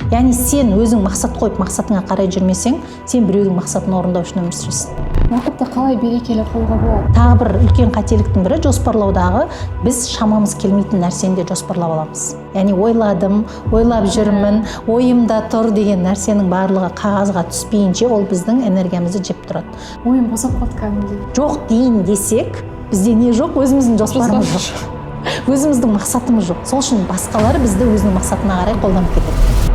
Яғни сен өзің мақсат қойып, мақсатыңа қарай жүрмесең, сен біреудің мақсатын орындау үшін өмір сүресің. Уақытты қалай берекелі қылуға болады? Тағы бір үлкен қателіктің бірі жоспарлаудағы: біз шамамыз келмейтін нәрсені де жоспарлап аламыз. Яғни ойладым, ойлап жүрмін, ойымда тұр деген нәрсенің барлығы қағазға түспейінше, ол біздің энергиямызды жеп тұрады. Ойым босап қалды кәдімгідей. Жоқ дейін десек, бізде не жоқ? Өзіміздің жоспарымыз жоқ, өзіміздің мақсатымыз жоқ. Сол үшін басқалар бізді өзінің мақсатына қарай қолданып кетеді.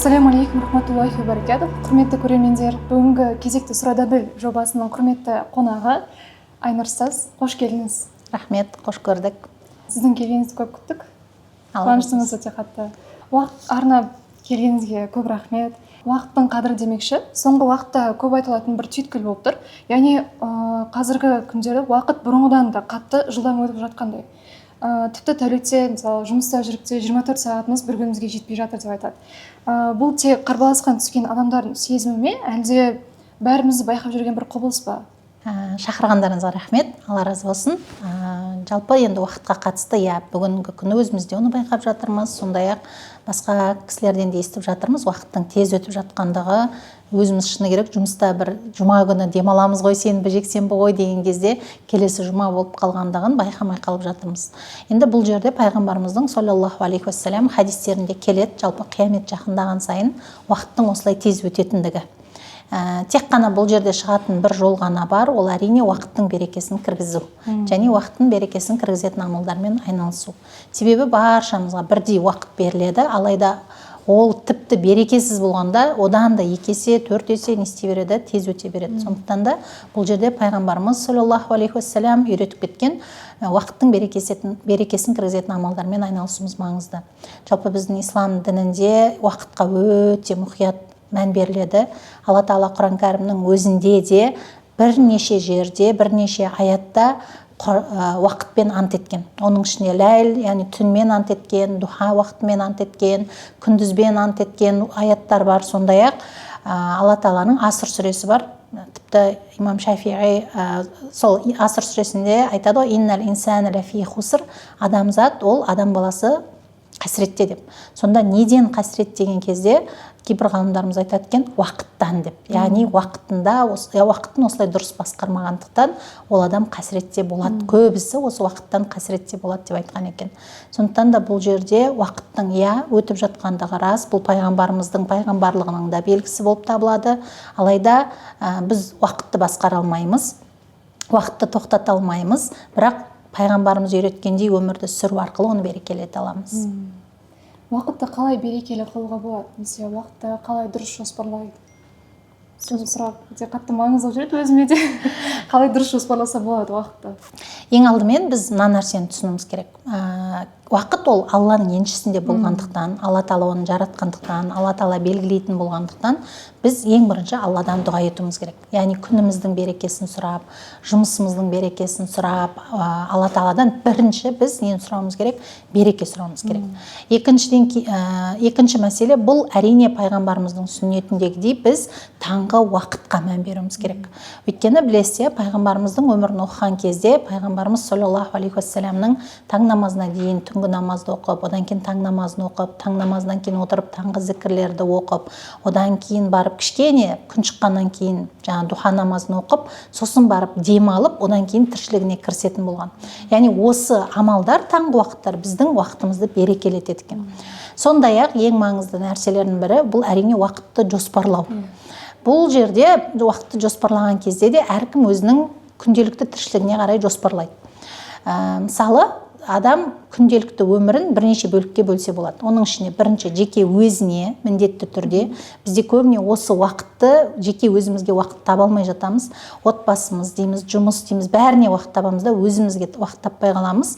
Ассалаумағалейкум рахматуллахи ва баракатух. Құрметті көрермендер, бүгінгі кезекті «Сұрада біл» жобасының құрметті қонағы Айнұр ұстаз. Қош келдіңіз! Рахмет, қош көрдік. Сіздің келгеніңізді көп күттік. Алла разы Қуаныштымыз өте қатты. Уақыт арнап келгеніңізге көп рахмет. Уақыттың қадірі демекші, соңғы уақытта көп айтылатын бір түйткіл болып тұр. Яғни қазіргі күндері уақыт бұрынғыдан да қатты жылдам өтіп жатқандай. Тіпті тәулікте, мысалы, жұмыста жүріп те 24 сағатымыз бір күнімізге жетпей жатыр деп айтады. Бұл тек қарбаласқан түскен адамдардың сезімі ме, әлде бәрімізді байқап жүрген бір құбылыс па? Шақырғандарыңызға рахмет, Алла разы болсын. Жалпы енді уақытқа қатысты, иә, бүгінгі күні өзіміз де оны байқап жатырмыз, сондай ақ басқа кісілерден де естіп жатырмыз уақыттың тез өтіп жатқандығы. Өзіміз, шыны керек, жұмыста бір жұма күні демаламыз ғой, сенбі, жексенбі ғой деген кезде келесі жұма болып қалғандығын байқамай қалып жатырмыз. Енді бұл жерде пайғамбарымыздың саллаллаху алейхи уассалам хадистерінде келеді, жалпы қиямет жақындаған сайын уақыттың осылай тез өтетіндігі. Тек қана бұл жерде шығатын бір жол ғана бар, ол әрине уақыттың берекесін кіргізу және уақыттың берекесін кіргізетін амалдармен айналысу. Себебі баршамызға бірдей уақыт беріледі, алайда ол тіпті берекесіз болғанда одан да екі есе, төрт есе не істей береді, тез өте береді. Сондықтан да бұл жерде пайғамбарымыз саллаллаху алейхи уассалам үйретіп кеткен уақыттың берекесін кіргізетін амалдармен айналысуымыз маңызды. Жалпы біздің ислам дінінде уақытқа өте мұқият мән беріледі. Алла тағала Құран кәрімнің өзінде де бірнеше жерде, бірнеше аятта уақытпен ант еткен. Оның ішінде ләйл, яғни түнмен ант еткен, духа уақытымен ант еткен, күндізбен ант еткен аяттар бар. Сондай ақ Алла тағаланың Аср сүресі бар. Тіпті имам Шафиғи сол Аср сүресінде айтады ғой: «Иннал инсана лафи хуср», адамзат, ол адам баласы қасіретте деп. Сонда неден қасірет деген кезде кейбір ғалымдарымыз айтады екен, уақыттан деп. Яғни уақытында уақытын осылай дұрыс басқармағандықтан ол адам қасіретте болады, көбісі осы уақыттан қасіретте болады деп айтқан екен. Сондықтан да бұл жерде уақыттың, иә, өтіп жатқандығы рас, бұл пайғамбарымыздың пайғамбарлығының да белгісі болып табылады. Алайда біз уақытты басқара алмаймыз, уақытты тоқтата алмаймыз, бірақ пайғамбарымыз үйреткендей өмірді сүру арқылы оны берекелете аламыз. Уақытты қалай берекелі қылуға болады немесе уақытты қалай дұрыс жоспарлайды? Сол сұрақ өте қатты маңызды болып жүреді өзіме де. Қалай дұрыс жоспарласа болады уақытты? Ең алдымен біз мына нәрсені түсінуіміз керек. Уақыт ол Алланың еншісінде болғандықтан, Алла тағала оны жаратқандықтан, Алла тағала белгілейтін болғандықтан, біз ең бірінші Алладан дұға етуіміз керек. Яғни күніміздің берекесін сұрап, жұмысымыздың берекесін сұрап, Алла тағаладан бірінші біз нені сұрауымыз керек? Береке сұрауымыз керек. Екіншіден, екінші мәселе, бұл әрине пайғамбарымыздың сүннетіндегідей біз таңғы уақытқа мән беруіміз керек. Өйткені білесіз, иә, пайғамбарымыздың өмірін оқыған кезде пайғамбарымыз саллаллаху алейхи уассаламның таң намазына дейін түнгі намазды оқып, одан кейін таң намазын оқып, таң намазынан кейін отырып таңғы зікірлерді оқып, одан кейін барып кішкене күн шыққаннан кейін жаңа духа намазын оқып, сосын барып демалып, одан кейін тіршілігіне кірісетін болған. Яғни осы амалдар, таңғы уақыттар біздің уақытымызды берекелетеді екен. Сондай ақ ең маңызды нәрселердің бірі бұл әрине уақытты жоспарлау. Бұл жерде уақытты жоспарлаған кезде де әркім өзінің күнделікті тіршілігіне қарай жоспарлайды. Мысалы, адам күнделікті өмірін бірнеше бөлікке бөлсе болады. Оның ішінде бірінші жеке өзіне міндетті түрде. Бізде көбіне осы уақытты, жеке өзімізге уақыт таба алмай жатамыз. Отбасымыз дейміз, жұмыс дейміз, бәріне уақыт табамыз да, өзімізге уақыт таппай қаламыз.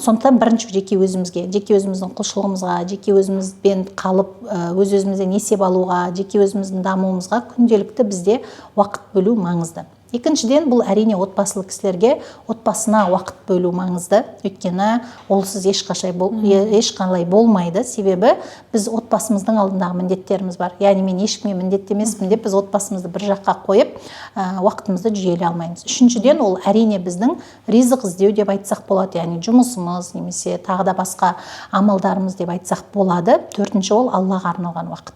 Сондықтан бірінші жеке өзімізге, жеке өзіміздің құлшылығымызға, жеке өзімізбен қалып, өз өзімізден есеп алуға, жеке өзіміздің дамуымызға күнделікті бізде уақыт бөлу маңызды. Екіншіден, бұл әрине отбасылы кісілерге отбасына уақыт бөлу маңызды, өйткені олсыз ешқалай болмайды. Себебі біз отбасымыздың алдындағы міндеттеріміз бар. Яғни мен ешкімге міндетті емеспін деп біз отбасымызды бір жаққа қойып, уақытымызды жүйелей алмаймыз. Үшіншіден, ол әрине біздің ризық іздеу деп айтсақ болады, яғни жұмысымыз немесе тағы да басқа амалдарымыз деп айтсақ болады. Төртінші, ол Аллаға арналған уақыт.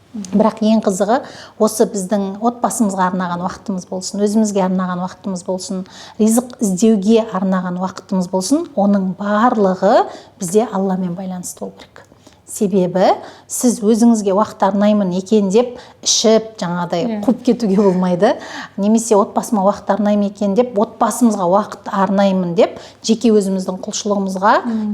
Бірақ ең қызығы, осы біздің отбасымызға арнаған уақытымыз болсын, өзімізге арнаған уақытымыз болсын, ризық іздеуге арнаған уақытымыз болсын, оның барлығы бізде Алламен байланысты болу керек. Себебі сіз өзіңізге уақыт арнаймын екен деп ішіп, жаңағыдай қуып кетуге болмайды, немесе отбасыма уақыт арнаймын екен деп, отбасымызға уақыт арнаймын деп жеке өзіміздің құлшылығымызға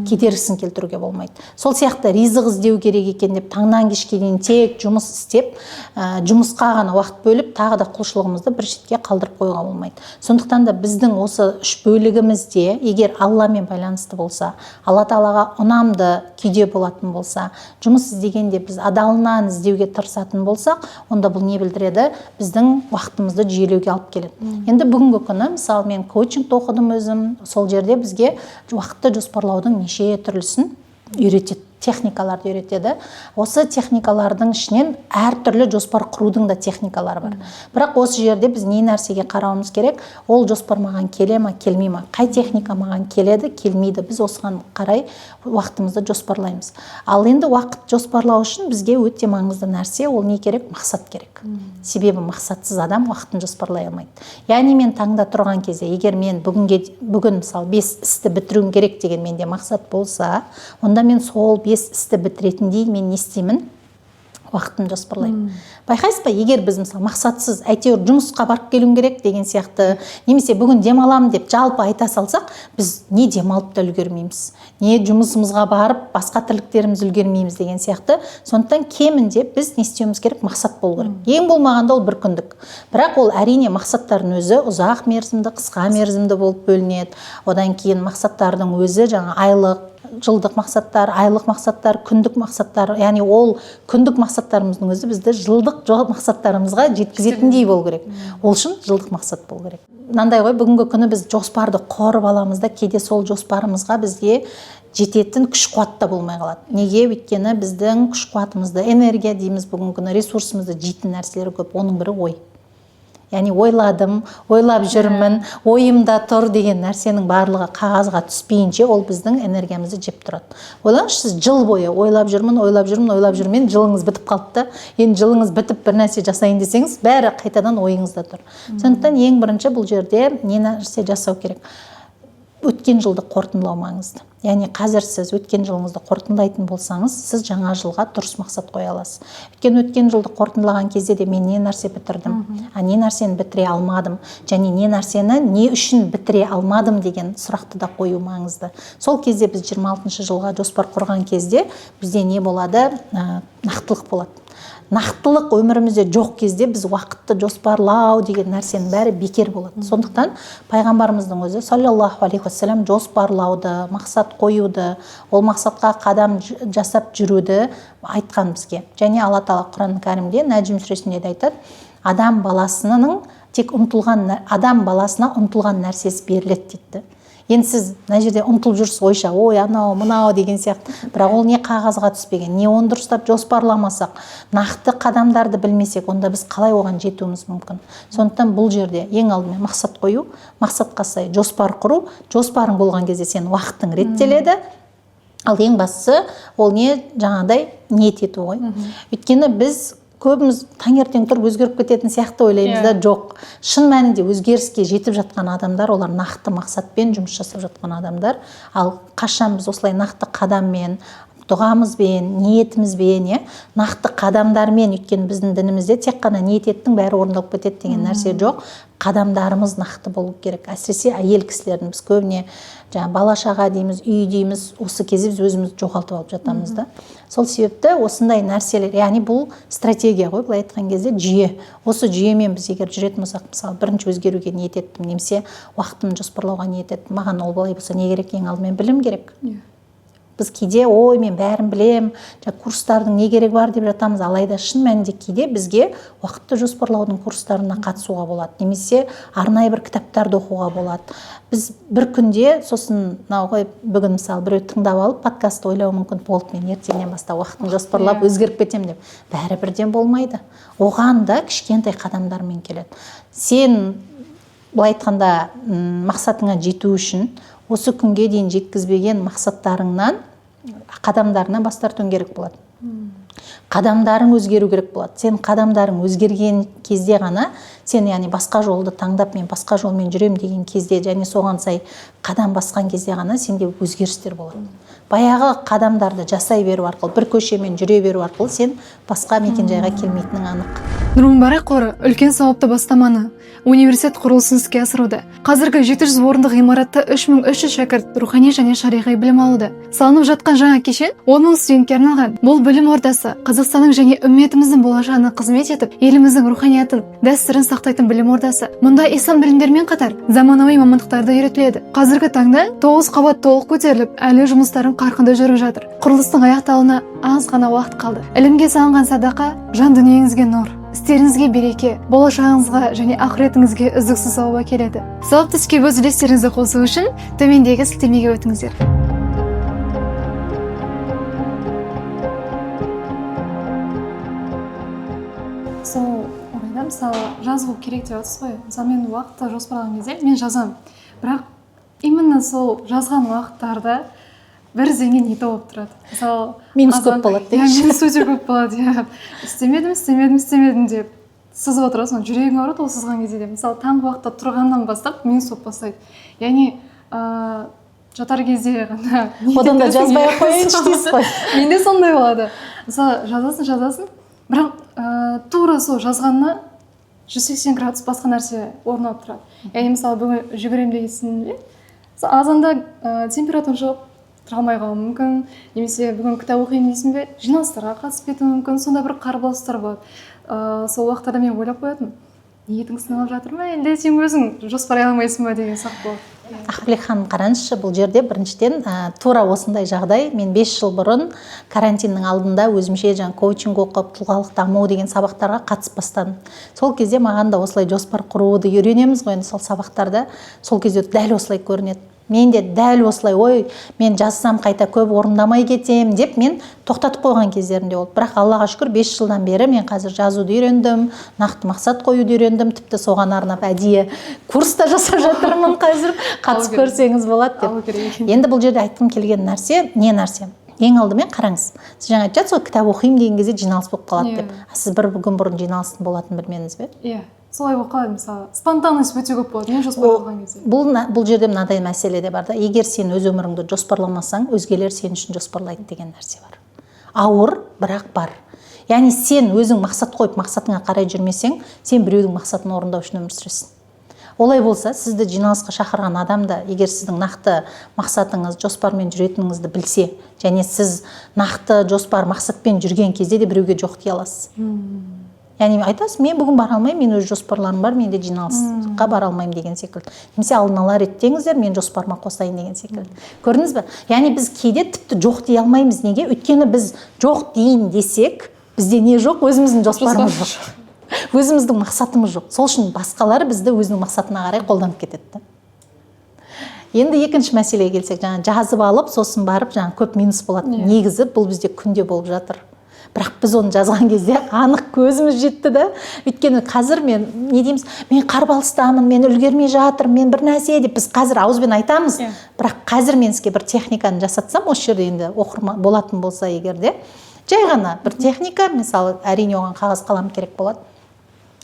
кедергісін келтіруге болмайды. Сол сияқты ризық іздеу керек екен деп таңнан кешке дейін тек жұмыс істеп, жұмысқа ғана уақыт бөліп, тағы да құлшылығымызды бір шетке қалдырып қоюға болмайды. Сондықтан да біздің осы үш бөлігімізде егер Алламен байланысты болса, Алла Тағалаға ұнамды күйде болатын болса, жұмыс іздегенде біз адалынан іздеуге тырысатын болсақ, онда бұл не білдіреді? Біздің уақытымызды жүйелеуге алып келеді. Енді бүгінгі күні, мысалы, мен коучингті оқыдым өзім, сол жерде бізге уақытты жоспарлаудың неше түрлісін үйретеді, техникаларды үйретеді. Осы техникалардың ішінен әртүрлі жоспар құрудың да техникалары бар. Бірақ осы жерде біз не нәрсеге қарауымыз керек? Ол жоспар маған келе ма, келмей ма, қай техника маған келеді, келмейді, біз осыған қарай уақытымызды жоспарлаймыз. Ал енді уақыт жоспарлау үшін бізге өте маңызды нәрсе ол не керек? Мақсат керек. Себебі мақсатсыз адам уақытын жоспарлай алмайды. Яғни мен таңда тұрған кезде, егер мен бүгін, мысалы, 5 істі бітіруім керек деген менде мақсат болса, онда мен сол 5 істі бітіретіндей мен не істеймін? Уақытын жоспарлаймын. Байқайсыз ба, егер біз, мысалы, мақсатсыз әйтеуір жұмысқа барып келуім керек деген сияқты немесе бүгін демаламын деп жалпы айта салсақ, біз не демалып та үлгермейміз, не жұмысымызға барып басқа тірліктерімізді үлгермейміз деген сияқты. Сондықтан кемінде біз не істеуіміз керек? Мақсат болу керек, ең болмағанда ол бір күндік. Бірақ ол әрине мақсаттардың өзі ұзақ мерзімді, қысқа мерзімді болып бөлінеді. Одан кейін мақсаттардың өзі жаңа айлық, жылдық мақсаттар, айлық мақсаттар, күндік мақсаттар. Яғни ол күндік мақсаттарымыздың өзі бізді жылдық мақсаттарымызға жеткізетіндей болу керек. Ол үшін жылдық мақсат болу керек. Мынандай ғой, бүгінгі күні біз жоспарды құрып аламыз да, кейде сол жоспарымызға бізге жететін күш қуат та болмай қалады. Неге? Өйткені біздің күш қуатымызды, энергия дейміз бүгінгі күні, ресурсымызды жейтін нәрселер көп. Оның бірі ой. Яғни ойладым, ойлап жүрмін, ойымда тұр деген нәрсенің барлығы қағазға түспейінше, ол біздің энергиямызды жеп тұрады. Ойлаңызшы, сіз жыл бойы ойлап жүрмін, ойлап жүрмін, ойлап жүрмін, жылыңыз бітіп қалды да, енді жылыңыз бітіп бір нәрсе жасайын десеңіз, бәрі қайтадан ойыңызда тұр. Сондықтан ең бірінші бұл жерде не нәрсе жасау керек? Өткен жылды қорытындылау маңызды. Яғни қазір сіз өткен жылыңызды қорытындылайтын болсаңыз, сіз жаңа жылға дұрыс мақсат қоя аласыз. Өйткені өткен жылды қорытындылаған кезде де мен не нәрсе бітірдім, а не нәрсені бітіре алмадым және не нәрсені не үшін бітіре алмадым деген сұрақты да қою маңызды. Сол кезде біз 26 жылға жоспар құрған кезде бізде не болады? Нақтылық болады. Нақтылық өмірімізде жоқ кезде біз уақытты жоспарлау деген нәрсенің бәрі бекер болады. Сондықтан пайғамбарымыздың өзі саллаллаху алейхи уассалам жоспарлауды, мақсат қоюды, ол мақсатқа қадам жасап жүруді айтқан бізге. Және Алла Тағала Құран Кәрімде Нәжім сүресінде де айтады: адам баласының тек ұмтылған, адам баласына ұмтылған нәрсесі беріледі дейді. Енді сіз мына жерде ұмтылып жүрсіз ойша, ой, анау мынау деген сияқты, бірақ ол не қағазға түспеген, не оны дұрыстап жоспарламасақ, нақты қадамдарды білмесек, онда біз қалай оған жетуіміз мүмкін? Сондықтан бұл жерде ең алдымен мақсат қою, мақсатқа сай жоспар құру. Жоспарың болған кезде сенің уақытың реттеледі. Ал ең бастысы ол не? Жаңағыдай ниет ету ғой. Өйткені біз көбіміз таңертең тұрып өзгеріп кететін сияқты ойлаймыз да. Жоқ, шын мәнінде өзгеріске жетіп жатқан адамдар олар нақты мақсатпен жұмыс жасап жатқан адамдар. Ал қашан біз осылай нақты қадаммен, дұғамызбен, ниетімізбен, иә, нақты қадамдармен, өйткені біздің дінімізде тек қана ниет еттің, бәрі орындалып кетеді деген нәрсе жоқ. Қадамдарымыз нақты болу керек. Әсіресе әйел кісілердің. Біз көбіне жаңа бала шаға дейміз, үй дейміз, осы кезде біз өзімізді жоғалтып алып жатамыз да. Сол себепті осындай нәрселер, яғни бұл стратегия ғой, былай айтқан кезде жүйе. Осы жүйемен біз егер жүретін болсақ, мысалы, бірінші өзгеруге ниет еттім немесе уақытымды жоспарлауға ниет еттім, маған ол былай болса не керек? Ең алдымен білім керек. Біз кейде ой, мен бәрін білем, курстардың не керегі бар деп жатамыз. Алайда шын мәнінде кейде бізге уақытты жоспарлаудың курстарына қатысуға болады, немесе арнайы бір кітаптарды оқуға болады. Біз бір күнде сосын мынау ғой, бүгін мысалы біреу тыңдап алып подкастты ойлауы мүмкін, болды, мен ертеңнен бастап уақытын жоспарлап өзгеріп кетемін деп. Бәрі бірден болмайды. Оған да кішкентай қадамдармен келеді. Сен былай айтқанда мақсатыңа жету үшін осы күнге дейін жеткізбеген мақсаттарыңнан, қадамдарынан бас тартуың керек болады. Қадамдарың өзгеру керек болады. Сен қадамдарың өзгерген кезде ғана сен, яғни басқа жолды таңдап, мен басқа жолмен жүрем деген кезде және соған сай қадам басқан кезде ғана сенде өзгерістер болады. Баяғы қадамдарды жасай беру арқылы, бір көшемен жүре беру арқылы сен басқа мекенжайға келмейтінің анық. Нұр Мүбарак қоры үлкен сауапты бастаманы, университет құрылысын іске асыруда. Қазіргі 700 орындық ғимаратта 3300 шәкірт рухани және шариғи білім алуда. Салынып жатқан жаңа кешен 10 мың студентке арналған. Бұл білім ордасы Қазақстанның және үмметіміздің болашағына қызмет етіп, еліміздің руханиятын, дәстүрін сақтайтын білім ордасы. Мұнда ислам білімдерімен қатар заманауи мамандықтар да үйретіледі. Қазіргі таңда 9 қабат толық көтеріліп, әлі жұмыстарын қарқынды жүріп жатыр. Құрылыстың аяқталуына аз ғана уақыт қалды. Ілімге салынған садақа жан дүниеңізге нұр, істеріңізге береке, болашағыңызға және ақыретіңізге үздіксіз сауап әкеледі. Сауапты іске өз үлестеріңізді қосу үшін төмендегі сілтемеге өтіңіздер. Сол орайда мысалы жазу керек деп жатсыз ғой. Мысалы мен уақытты жоспарлаған кезде мен жазамын, бірақ именно сол жазған уақыттарда бір зеңе не болып тұрады. Мысалы минус көп болады деңізші. Минус өте көп болады, иә. Істемедім деп сызып отырасың, жүрегің ауырады ол сызған кезде де. Мысалы таңғы уақытта тұрғаннан бастап минус болып бастайды. Яғни жатар кезде ғана. Одан да жазбай ақ қояйыншы дейсіз ғой. Менде сондай болады. Мысалы жазасың, бірақ тура сол жазғанына 180 градус басқа нәрсе орын алып тұрады. Яғни мысалы бүгін жүгіремін дегенсің бе, азанда температура шығып тұра алмай қалуым мүмкін, немесе бүгін кітап оқимын дейсің бе, жиналыстарға қатысып кетуім мүмкін. Сондай бір қарбаластар болады. Сол уақыттарда мен ойлап қоятынмын, ниетің сыналып жатыр ма, әлде сен өзің жоспарлай алмайсың ба деген сұрақ болады. Ақбілек ханым, қараңызшы, бұл жерде біріншіден тура осындай жағдай. Мен 5 жыл бұрын карантиннің алдында өзімше жаңа коучинг оқып, тұлғалық даму деген сабақтарға қатысып бастадым. Сол кезде маған да осылай жоспар құруды үйренеміз ғой енді сол сабақтарда. Сол кезде дәл осылай көрінеді. Мен де дәл осылай, ой, мен жазсам қайта көп орындамай кетем деп мен тоқтатып қойған кездерім де болды. Бірақ Аллаға шүкір, 5 жылдан бері мен қазір жазуды үйрендім, нақты мақсат қоюды үйрендім, тіпті соған арнап әдейі курс та жасап жатырмын қазір, қатысып көрсеңіз болады деп. Енді бұл жерде айтқым келген нәрсе не нәрсе? Ең алдымен қараңыз, сіз жаңа айтып жатсыз ғой, кітап оқимын деген кезде жиналыс болып қалады деп. Сіз бір күн бұрын жиналыстың болатынын білмедіңіз бе? Иә. Солай болып қалады, мысалы спонтанность өте көп болады мен жоспарлаған кезде. Бұл жерде мынадай мәселе де бар да, егер сен өз өміріңді жоспарламасаң, өзгелер сен үшін жоспарлайды деген нәрсе бар. Ауыр, бірақ бар. Яғни сен өзің мақсат қойып, мақсатыңа қарай жүрмесең, сен біреудің мақсатын орындау үшін өмір сүресің. Олай болса, сізді жиналысқа шақырған адам да, егер сіздің нақты мақсатыңыз, жоспармен жүретініңізді білсе, және сіз нақты жоспар, мақсатпен жүрген кезде де біреуге жоқ дей аласыз. Яғни айтасыз, мен бүгін бара алмаймын, мен өз жоспарларым бар, мен де жиналысқа бара алмаймын деген секілді. Немесе алдын ала реттеңіздер, мен жоспарыма қосайын деген секілді. Көрдіңіз бе? Яғни біз кейде тіпті жоқ дей алмаймыз. Неге? Өйткені біз жоқ дейін десек, бізде не жоқ? Өзіміздің жоспарымыз жоқ. Өзіміздің мақсатымыз жоқ. Сол үшін басқалар бізді өзінің мақсатына қарай қолданып кетеді да. Енді екінші мәселеге келсек, жаңа жазып алып, сосын барып жаңа көп минус болады. Негізі бұл бізде күнде болып жатыр. Бірақ біз оны жазған кезде анық көзіміз жетті да. Өйткені қазір мен не дейміз, мен қарбалыстамын, мен үлгермей жатырмын, мен бір нәрсе деп біз қазір ауызбен айтамыз. Бірақ қазір мен сізге бір техниканы жасатсам, осы жерде енді оқырман болатын болса егер де, жай ғана бір техника, мысалы, әрине оған қағаз қалам керек болады.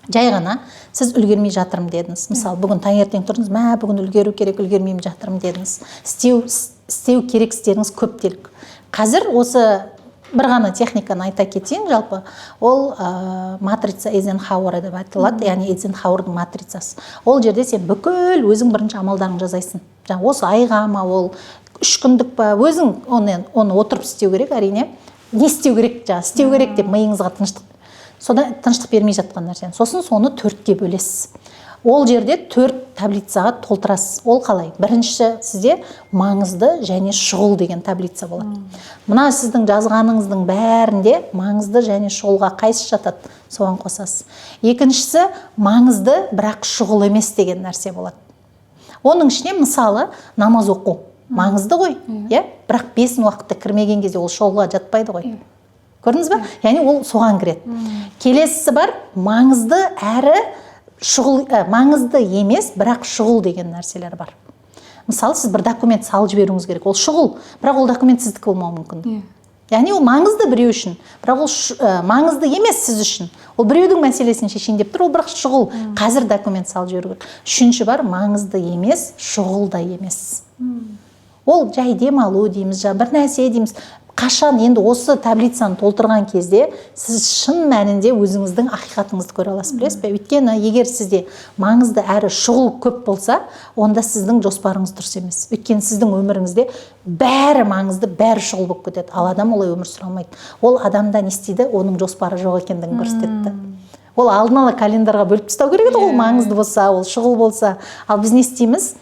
Жай ғана сіз үлгермей жатырмын дедіңіз. Мысалы, бүгін таңертең тұрдыңыз, мә, бүгін үлгеру керек, үлгермеймін жатырмын дедіңіз. Істеу керек істеріңіз көп делік. Қазір осы бір ғана техниканы айта кетейін, жалпы ол матрица Эйзенхауэра деп айтылады, яғни Эйзенхауэрдің матрицасы. Ол жерде сен бүкіл өзің бірінші амалдарыңды жасайсың. Жаңа осы айға ма, ол 3 күндік па, өзің оны отырып істеу керек, әрине. Не істеу керек, жаңа істеу керек деп миыңызға тыныштық, содан тыныштық бермей жатқан нәрсені. Сосын соны 4-ке бөлесіз. Ол жерде 4 таблицаға толтырасыз. Ол қалай? Бірінші, сізде маңызды және шұғыл деген таблица болады. Мына сіздің жазғаныңыздың бәрінде маңызды және шұғылға қайсысы жатады, соған қосасыз. Екіншісі, маңызды, бірақ шұғыл емес деген нәрсе болады. Оның ішіне, мысалы, намаз оқу маңызды ғой, иә, бірақ бесін уақытта кірмеген кезде ол шұғылға жатпайды ғой. Көрдіңіз ба? Яғни ол соған кіреді. Келесісі бар, маңызды әрі шұғыл, маңызды емес, бірақ шұғыл деген нәрселер бар. Мысалы, сіз бір документ салып жіберуіңіз керек, ол шұғыл, бірақ ол документ сіздікі болмауы мүмкін. Яғни ол маңызды біреу үшін, бірақ ол маңызды емес сіз үшін. Ол біреудің мәселесін шешейін деп тұр, ол бірақ шұғыл. Қазір документ салып жіберу керек. Үшінші бар, маңызды емес, шұғыл да емес. Ол жай демалу дейміз, бір нәрсе дейміз. Қашан енді осы таблицаны толтырған кезде сіз шын мәнінде өзіңіздің ақиқатыңызды көре аласыз, білесіз бе? Өйткені егер сізде маңызды әрі шұғыл көп болса, онда сіздің жоспарыңыз дұрыс емес. Өйткені сіздің өміріңізде бәрі маңызды, бәрі шұғыл болып кетеді. Ал адам олай өмір сүре алмайды. Ол адамда не істейді? Оның жоспары жоқ екендігін көрсетеді. Ол алдын ала календарға бөліп тастау керек еді ғой, ол маңызды болса, ол шұғыл болса. Ал біз не істейміз?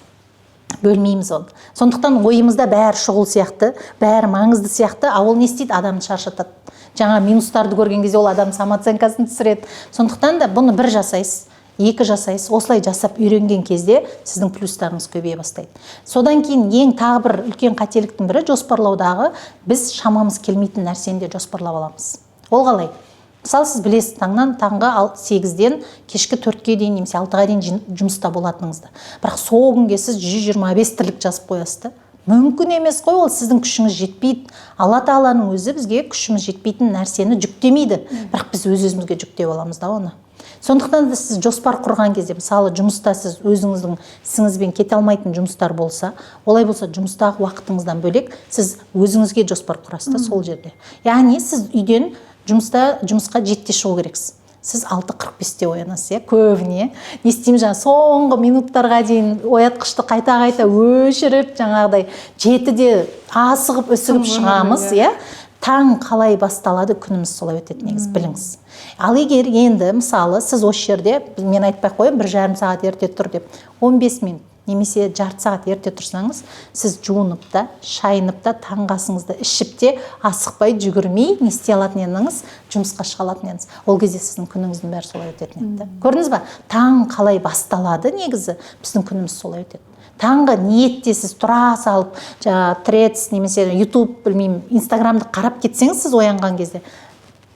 Бөлмейміз оны. Сондықтан ойымызда бәрі шұғыл сияқты, бәрі маңызды сияқты. А ол не істейді? Адамды шаршатады. Жаңа минустарды көрген кезде ол адамның самооценкасын түсіреді. Сондықтан да бұны бір жасайсыз, екі жасайсыз, осылай жасап үйренген кезде сіздің плюстарыңыз көбейе бастайды. Содан кейін ең тағы бір үлкен қателіктің бірі жоспарлаудағы: біз шамамыз келмейтін нәрсені де жоспарлап аламыз. Ол қалай? Мысалы, сіз білесіз, таңнан, таңғы 8-ден кешкі 4-ке дейін немесе 6-ға дейін жұмыста болатыныңызды, бірақ сол күнге сіз 125 тірлік жазып қоясыз да. Мүмкін емес қой, ол сіздің күшіңіз жетпейді. Алла Тағаланың өзі бізге күшіміз жетпейтін нәрсені жүктемейді, бірақ біз өз өзімізге жүктеп аламыз да оны. Сондықтан да сіз жоспар құрған кезде, мысалы, жұмыста сіз өзіңіздің ісіңізбен кете алмайтын жұмыстар болса, олай болса, жұмыстағы уақытыңыздан бөлек сіз өзіңізге жоспар құрасыз да сол жерде. Яғни сіз үйден жұмысқа 7-де шығу керексіз, сіз 6:45-те оянасыз, иә. Көбіне не істейміз? Жаңағы соңғы минуттарға дейін оятқышты қайта қайта өшіріп, жаңағыдай 7-де асығып үсігіп Соңғы шығамыз, өмірде, иә. Таң қалай басталады, күніміз солай өтеді негізі, біліңіз. Ал егер енді, мысалы, сіз осы жерде, мен айтпай ақ қояйын, 1,5 сағат ерте тұр деп, 15 минут немесе жарты сағат ерте тұрсаңыз, сіз жуынып та, шайынып та, таңғы асыңызды ішіп те, асықпай, жүгірмей не істей алатын едіңіз? Жұмысқа шыға алатын едіңіз. Ол кезде сіздің күніңіздің бәрі солай өтетін еді да. Көрдіңіз ба, таң қалай басталады, негізі біздің күніміз солай өтеді. Таңғы ниетте сіз тұра салып, жаңағы Тредс немесе Ютуб, білмеймін, Инстаграмды қарап кетсеңіз, сіз оянған кезде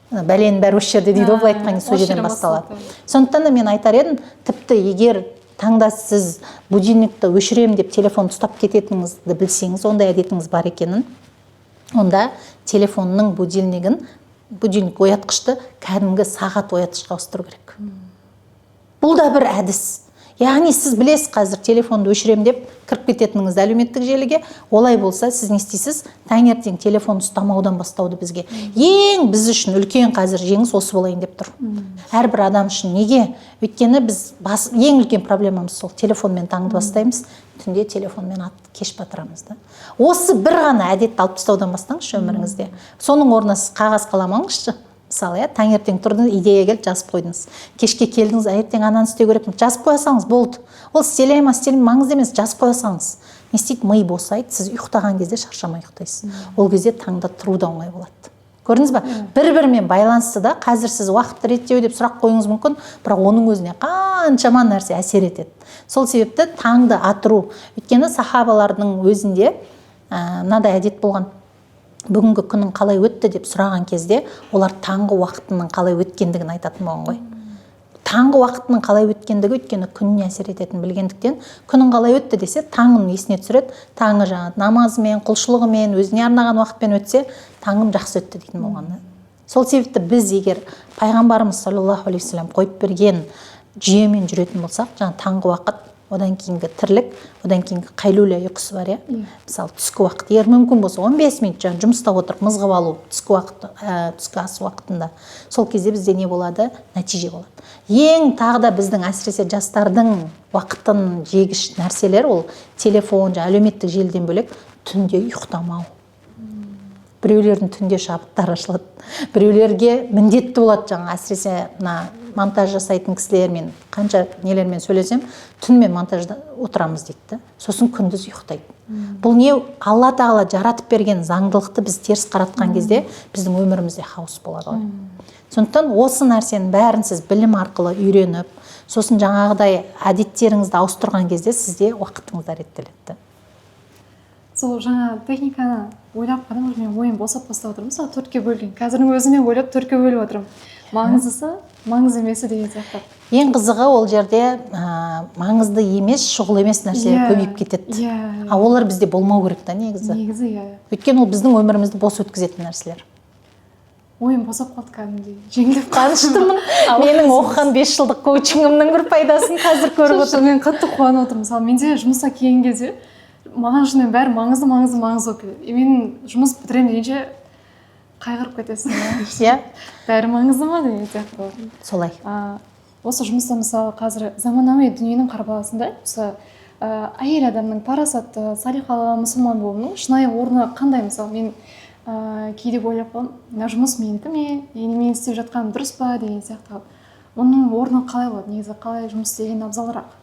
бәленің бәрі осы жерде дейді ғой былай айтқан кезде, сол Осы жерден жерден басталады. Басталады. Сондықтан да мен айтар едім, тіпті егер таңда сіз будильникті өшіремін деп телефон ұстап кететініңізді білсеңіз, ондай әдетіңіз бар екенін, онда телефонның будильнигін, будильник оятқышты кәдімгі сағат оятқышқа ауыстыру керек. Бұл да бір әдіс. Яғни сіз білесіз, қазір телефонды өшіремін деп кіріп кететініңізді әлеуметтік желіге. Олай болса, сіз не істейсіз? Таңертең телефон ұстамаудан бастауды. Бізге ең, біз үшін үлкен қазір жеңіс осы болайын деп тұр әрбір адам үшін. Неге? Өйткені біз ең үлкен проблемамыз сол: телефонмен таңды бастаймыз, түнде телефонмен кеш батырамыз да. Осы бір ғана әдетті алып тастаудан бастаңызшы өміріңізде. Соның орнына сіз қағаз қалам алыңызшы. Мысалы, иә, таңертең тұрдыңыз, идея келді, жазып қойдыңыз. Кешке келдіңіз, ертең ананы істеу керекпін, жазып қоя салыңыз, болды. Ол істеле ма, істелмей ме, маңызды емес, жазып қоя салыңыз. Не істейді? Ми босайды, сіз ұйықтаған кезде шаршамай ұйықтайсыз. Ол кезде таңда тұру да оңай болады. Көрдіңіз ба, бір бірімен байланысты да. Қазір сіз уақытты реттеу деп сұрақ қоюыңыз мүмкін, бірақ оның өзіне қаншама нәрсе әсер етеді. Сол себепті таңды атыру. Өйткені сахабалардың өзінде мынадай әдет болған: бүгінгі күнің қалай өтті деп сұраған кезде, олар таңғы уақытының қалай өткендігін айтатын болған ғой. Таңғы уақытының қалай өткендігі, өйткені күніне әсер ететінін білгендіктен, күнің қалай өтті десе, таңын есіне түсіреді. Таңы жаңағы намазымен, құлшылығымен, өзіне арнаған уақытпен өтсе, таңым жақсы өтті дейтін болған да. Сол себепті біз егер пайғамбарымыз саллаллаху алейхи уассалам қойып берген жүйемен жүретін болсақ, жаңағы таңғы уақыт, одан кейінгі тірлік, одан кейінгі қайлуля ұйқысы бар, иә. Мысалы, түскі уақыт, егер мүмкін болса, 15 минут жаңағы жұмыста отырып мызғып алу түскі уақыт, түскі ас уақытында. Сол кезде бізде не болады? Нәтиже болады. Ең тағы да біздің, әсіресе жастардың уақытын жегіш нәрселер ол телефон, жаңағы әлеуметтік желіден бөлек, түнде ұйықтамау. Біреулердің түнде шабыттары ашылады, біреулерге міндетті болады. Жаңа, әсіресе мына монтаж жасайтын кісілермен қанша нелермен сөйлесем, түнімен монтажда отырамыз дейді да, сосын күндіз ұйықтайды. Бұл не? Алла Тағала жаратып берген заңдылықты біз теріс қаратқан кезде біздің өмірімізде хаос болады ғой. Сондықтан осы нәрсенің бәрін сіз білім арқылы үйреніп, сосын жаңағыдай әдеттеріңізді ауыстырған кезде сізде уақытыңыз да реттеледі. Сол жаңа техниканы ойлап қана уже мен ойым босап бастап отыр. Мысалы, төртке бөлген, қазірдің өзіме ойлап төртке бөліп отырмын: маңыздысы, маңызды емесі деген сияқты. Ең қызығы, ол жерде маңызды емес, шұғыл емес нәрселер көбейіп кетеді. А олар бізде болмау керек та негізі. Негізі, иә. Өйткені ол біздің өмірімізді бос өткізетін нәрселер. Ойым босап қалды, кәдімгідей жеңілдеп. Қуаныштымын. Менің оқыған 5 жылдық коучингімнің бір пайдасын қазір көріп отырмын. Мен қатты қуанып отырмын. Мысалы, менде жұмысқа келген кезде маған шынымен бәрі маңызды, маңызды, маңызды болып келеді. И мен жұмыс бітіремін дегенше қайғырып кетесің да. Бәрі маңызды ма деген сияқты болады. Солай. Осы жұмыста, мысалы, қазір заманауи дүниенің қарбаласында осы әйел адамның парасатты, салиқалы мұсылман болуының шынайы орны қандай? Мысалы, мен кейде ойлап қаламын: мына жұмыс менікі ме или мен істеп жатқаным дұрыс па деген сияқты. Оның орны қалай болады негізі, қалай жұмыс істеген абзалырақ?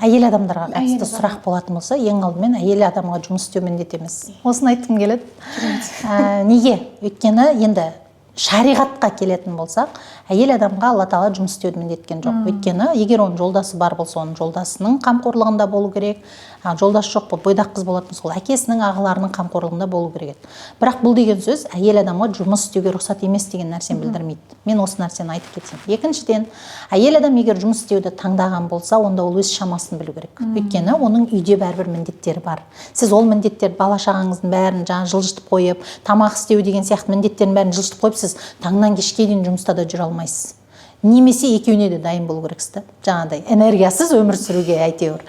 Әйел адамдарға Әйел қатысты сұрақ болатын болса, ең алдымен әйел адамға жұмыс істеу міндет емес, осыны айтқым келеді. Неге? Өйткені енді шариғатқа келетін болсақ, әйел адамға Алла Тағала жұмыс істеуді міндеткен жоқ. Өйткені егер оның жолдасы бар болса, оның жолдасының қамқорлығында болу керек, а жолдасы жоқ болып, бойдақ қыз болатын болса, ол әкесінің, ағаларының қамқорлығында болу керек еді. Бірақ бұл деген сөз әйел адамға жұмыс істеуге рұқсат емес деген нәрсені білдірмейді. Мен осы нәрсені айтып кетсем. Екіншіден, әйел адам егер жұмыс істеуді таңдаған болса, онда ол өз шамасын білу керек. Өйткені оның үйде бәрібір міндеттері бар. Сіз ол міндеттерді, бала шағаңыздың бәрін жаңа жылжытып қойып, тамақ істеу деген сияқты міндеттердің бәрін жылжытып қойып, сіз таңнан кешке дейін жұмыста да жүре алмайсыз. Немесе екеуіне де дайын болу керексіз да, жаңағыдай энергиясыз өмір сүруге. Әйтеуір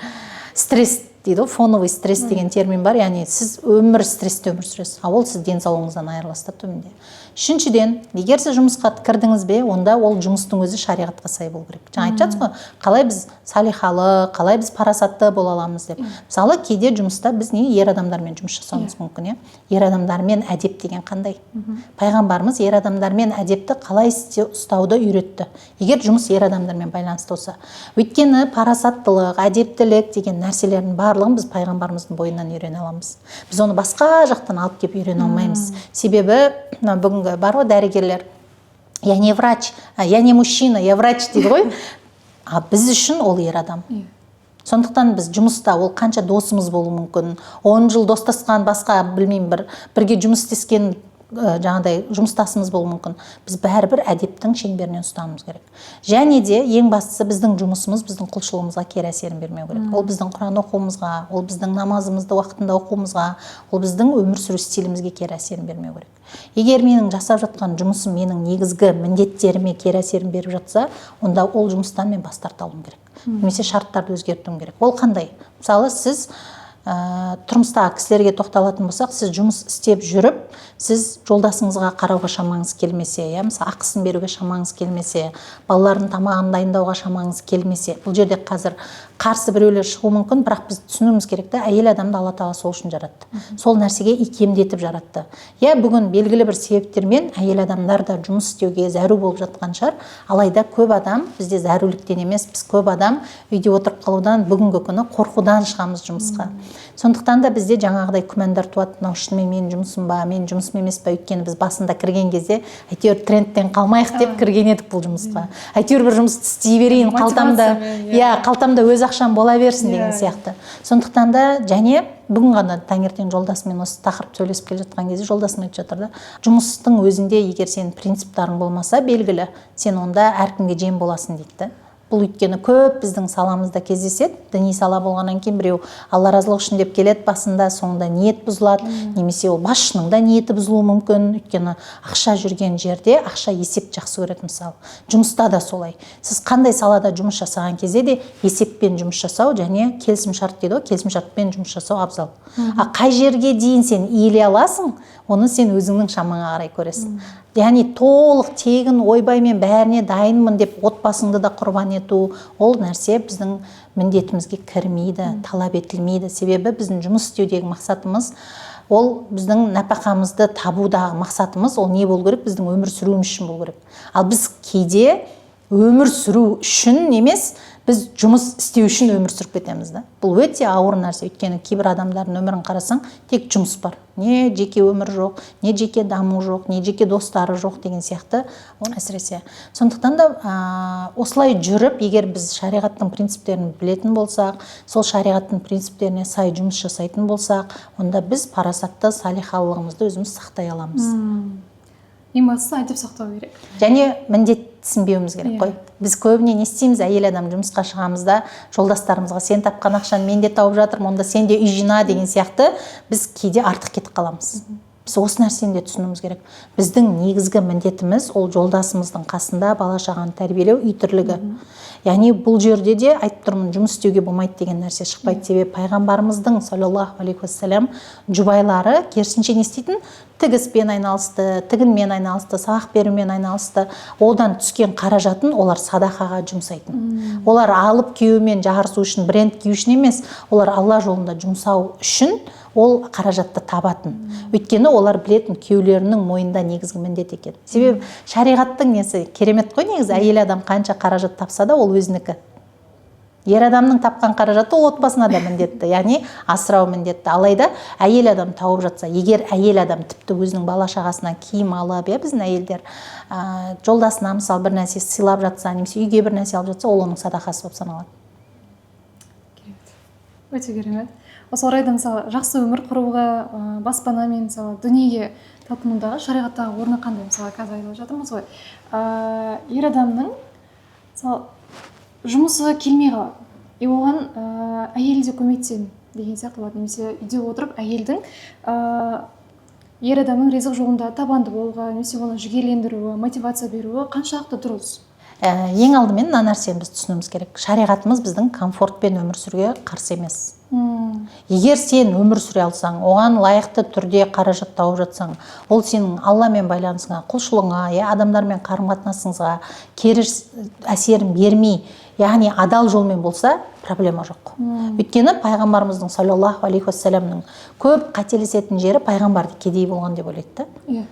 стресс дейді ғой, фоновый стресс деген термин бар, яғни сіз өмір стрессте өмір сүресіз, а ол сіз денсаулығыңыздан айырыласыз да түбінде. Үшіншіден, егер сіз жұмысқа кірдіңіз бе, онда ол жұмыстың өзі шариғатқа сай болу керек. Жаңа айтып жатсыз ғой, қалай біз салиқалы, қалай біз парасатты бола аламыз деп. Мысалы, кейде жұмыста біз не ер адамдармен жұмыс жасауымыз мүмкін, иә. Ер адамдармен әдеп деген қандай? Пайғамбарымыз ер адамдармен әдепті қалай ұстауды үйретті, егер жұмыс ер адамдармен байланысты болса? Өйткені парасаттылық, әдептілік деген нәрселердің барлығын біз пайғамбарымыздың бойынан үйрене аламыз. Біз оны басқа жақтан алып келіп үйрене алмаймыз. Себебі мына бүгінгі бар ғой дәрігерлер: «Я не врач, я не мужчина, я врач», — дейді ғой. А біз үшін ол ер адам. Сондықтан біз жұмыста, ол қанша досымыз болуы мүмкін, 10 жыл достасқан, басқа білмеймін, бірге жұмыс істескен жаңағыдай жұмыстасымыз болуы мүмкін, біз бәрібір әдептің шеңберінен ұстануымыз керек. Және де ең бастысы, біздің жұмысымыз біздің құлшылығымызға кері әсерін бермеу керек. Ол біздің Құран оқуымызға, ол біздің намазымызды уақытында оқуымызға, ол біздің өмір сүру стилімізге кері әсерін бермеу керек. Егер менің жасап жатқан жұмысым менің негізгі міндеттеріме кері әсерін беріп жатса, онда ол жұмыстан мен бас тарта алуым керек немесе шарттарды өзгертуім керек. Ол қандай? Мысалы, сіз тұрмыстағы кісілерге тоқталатын болсақ, сіз жұмыс істеп жүріп, сіз жолдасыңызға қарауға шамаңыз келмесе, иә, мысалы, ақысын беруге шамаңыз келмесе, балалардың тамағын дайындауға шамаңыз келмесе. Бұл жерде қазір қарсы біреулер шығуы мүмкін, бірақ біз түсінуіміз керек та, әйел адамды Алла Тағала сол үшін жаратты, сол нәрсеге икемдетіп жаратты, иә. Бүгін белгілі бір себептермен әйел адамдар да жұмыс істеуге зәру болып жатқан шығар. Алайда көп адам бізде зәруліктен емес, біз көп адам үйде отырып қалудан, бүгінгі күні қорқудан шығамыз жұмысқа. Сондықтан да бізде жаңағыдай күмәндар туады: мынау шынымен менің жұмысым ба, менің жұмысым емес па? Өйткені біз басында кірген кезде әйтеуір трендтен қалмайық деп кірген едік бұл жұмысқа, әйтеуір бір жұмысты істей берейін, қалтамда Мотивациямен, иә, қалтамда өз ақшам бола берсін деген сияқты. Сондықтан да, және бүгін ғана таңертең жолдасыммен осы тақырып сөйлесіп келе жатқан кезде жолдасым айтып жатыр да: жұмыстың өзінде егер сенің принциптарың болмаса белгілі, сен онда әркімге жем боласың, дейді да. Бұл өйткені көп біздің саламызда кездеседі. Діни сала болғаннан кейін біреу Алла разылығы үшін деп келеді басында, соңында ниет бұзылады немесе ол басшының да ниеті бұзылуы мүмкін. Өйткені ақша жүрген жерде ақша есеп жақсы көреді. Мысалы, жұмыста да солай. Сіз қандай салада жұмыс жасаған кезде де есеппен жұмыс жасау және келісімшарт дейді ғой, келісімшартпен жұмыс жасау абзал. А қай жерге дейін сен иіле аласың, оны сен өзіңнің шамаңа қарай көресің. Яғни толық тегін, ойбай, мен бәріне дайынмын деп отбасыңды да құрбан ету, ол нәрсе біздің міндетімізге кірмейді, талап етілмейді. Себебі біздің жұмыс істеудегі мақсатымыз Ол біздің нәпақамызды табудағы мақсатымыз ол не болу керек? Біздің өмір сүруіміз үшін болу керек. Ал біз кейде өмір сүру үшін емес, біз жұмыс істеу үшін өмір сүріп кетеміз да. Бұл өте ауыр нәрсе, өйткені кейбір адамдардың өмірін қарасаң, тек жұмыс бар, не жеке өмір жоқ, не жеке даму жоқ, не жеке достары жоқ деген сияқты. Ол әсіресе сондықтан да осылай жүріп, егер біз шариғаттың принциптерін білетін болсақ, сол шариғаттың принциптеріне сай жұмыс жасайтын болсақ, онда біз парасатты, салихалылығымызды өзіміз сақтай аламыз. Ең бастысы, әдеп сақтау керек. Және міндетсінбеуіміз керек қой. Біз көбіне не істейміз? Әйел адам жұмысқа шығамыз да, жолдастарымызға: «Сен тапқан ақшаны мен де тауып жатырмын, онда сен де үй жина», – деген сияқты. Біз кейде артық кетіп қаламыз. Біз осы нәрсені де түсінуіміз керек: біздің негізгі міндетіміз ол жолдасымыздың қасында бала шағаны тәрбиелеу, үй тірлігі. Яғни бұл жерде де айтып тұрмын, жұмыс істеуге болмайды деген нәрсе шықпайды. Себебі пайғамбарымыздың, саллаллаху алейхи уассалам, жұбайлары керісінше не істейтін? Тігіспен айналысты, тігінмен айналысты, сабақ берумен айналысты. Одан түскен қаражатын олар садақаға жұмсайтын. Олар алып күйеуімен жарысу үшін, бренд кию үшін емес, олар Алла жолында жұмсау үшін ол қаражатты табатын. Өйткені олар білетін, күйеулерінің мойнында негізгі міндет екен. Себебі шариғаттың несі керемет қой негізі: әйел адам қанша қаражат тапса да, ол өзінікі. Ер адамның тапқан қаражаты ол отбасына да міндетті, яғни асырау міндетті. Алайда әйел адам тауып жатса, егер әйел адам тіпті өзінің бала шағасына киім алып, иә, біздің әйелдер жолдасына, мысалы, бір нәрсе сыйлап жатса немесе үйге бір нәрсе алып жатса, ол оның садақасы болып саналады. Керемет, өте керемет. Осы орайда, мысалы, жақсы өмір құруға, баспана мен, мысалы, дүниеге талпынудағы шариғаттағы орны қандай? Мысалы, қазір айтып жатырмыз ғой, ер адамның, мысалы, жұмысы келмей қалады и оған әйелі де көмектесемін деген сияқты болады немесе үйде отырып әйелдің ер адамның ризық жолында табанды болуға немесе оны жігерлендіруі, мотивация беруі қаншалықты дұрыс? Ең алдымен мына нәрсені біз түсінуіміз керек: шариғатымыз біздің комфортпен өмір сүруге қарсы емес. Егер сен өмір сүре алсаң, оған лайықты түрде қаражат тауып жатсаң, ол сенің Алламен байланысыңа, құлшылығыңа, иә, адамдармен қарым қатынасыңызға кері әсерін бермей, яғни адал жолмен болса, проблема жоқ. Өйткені пайғамбарымыздың, саллаллаху алейхи уассаламның, көп қателесетін жері, пайғамбарды кедей болған деп ойлайды да.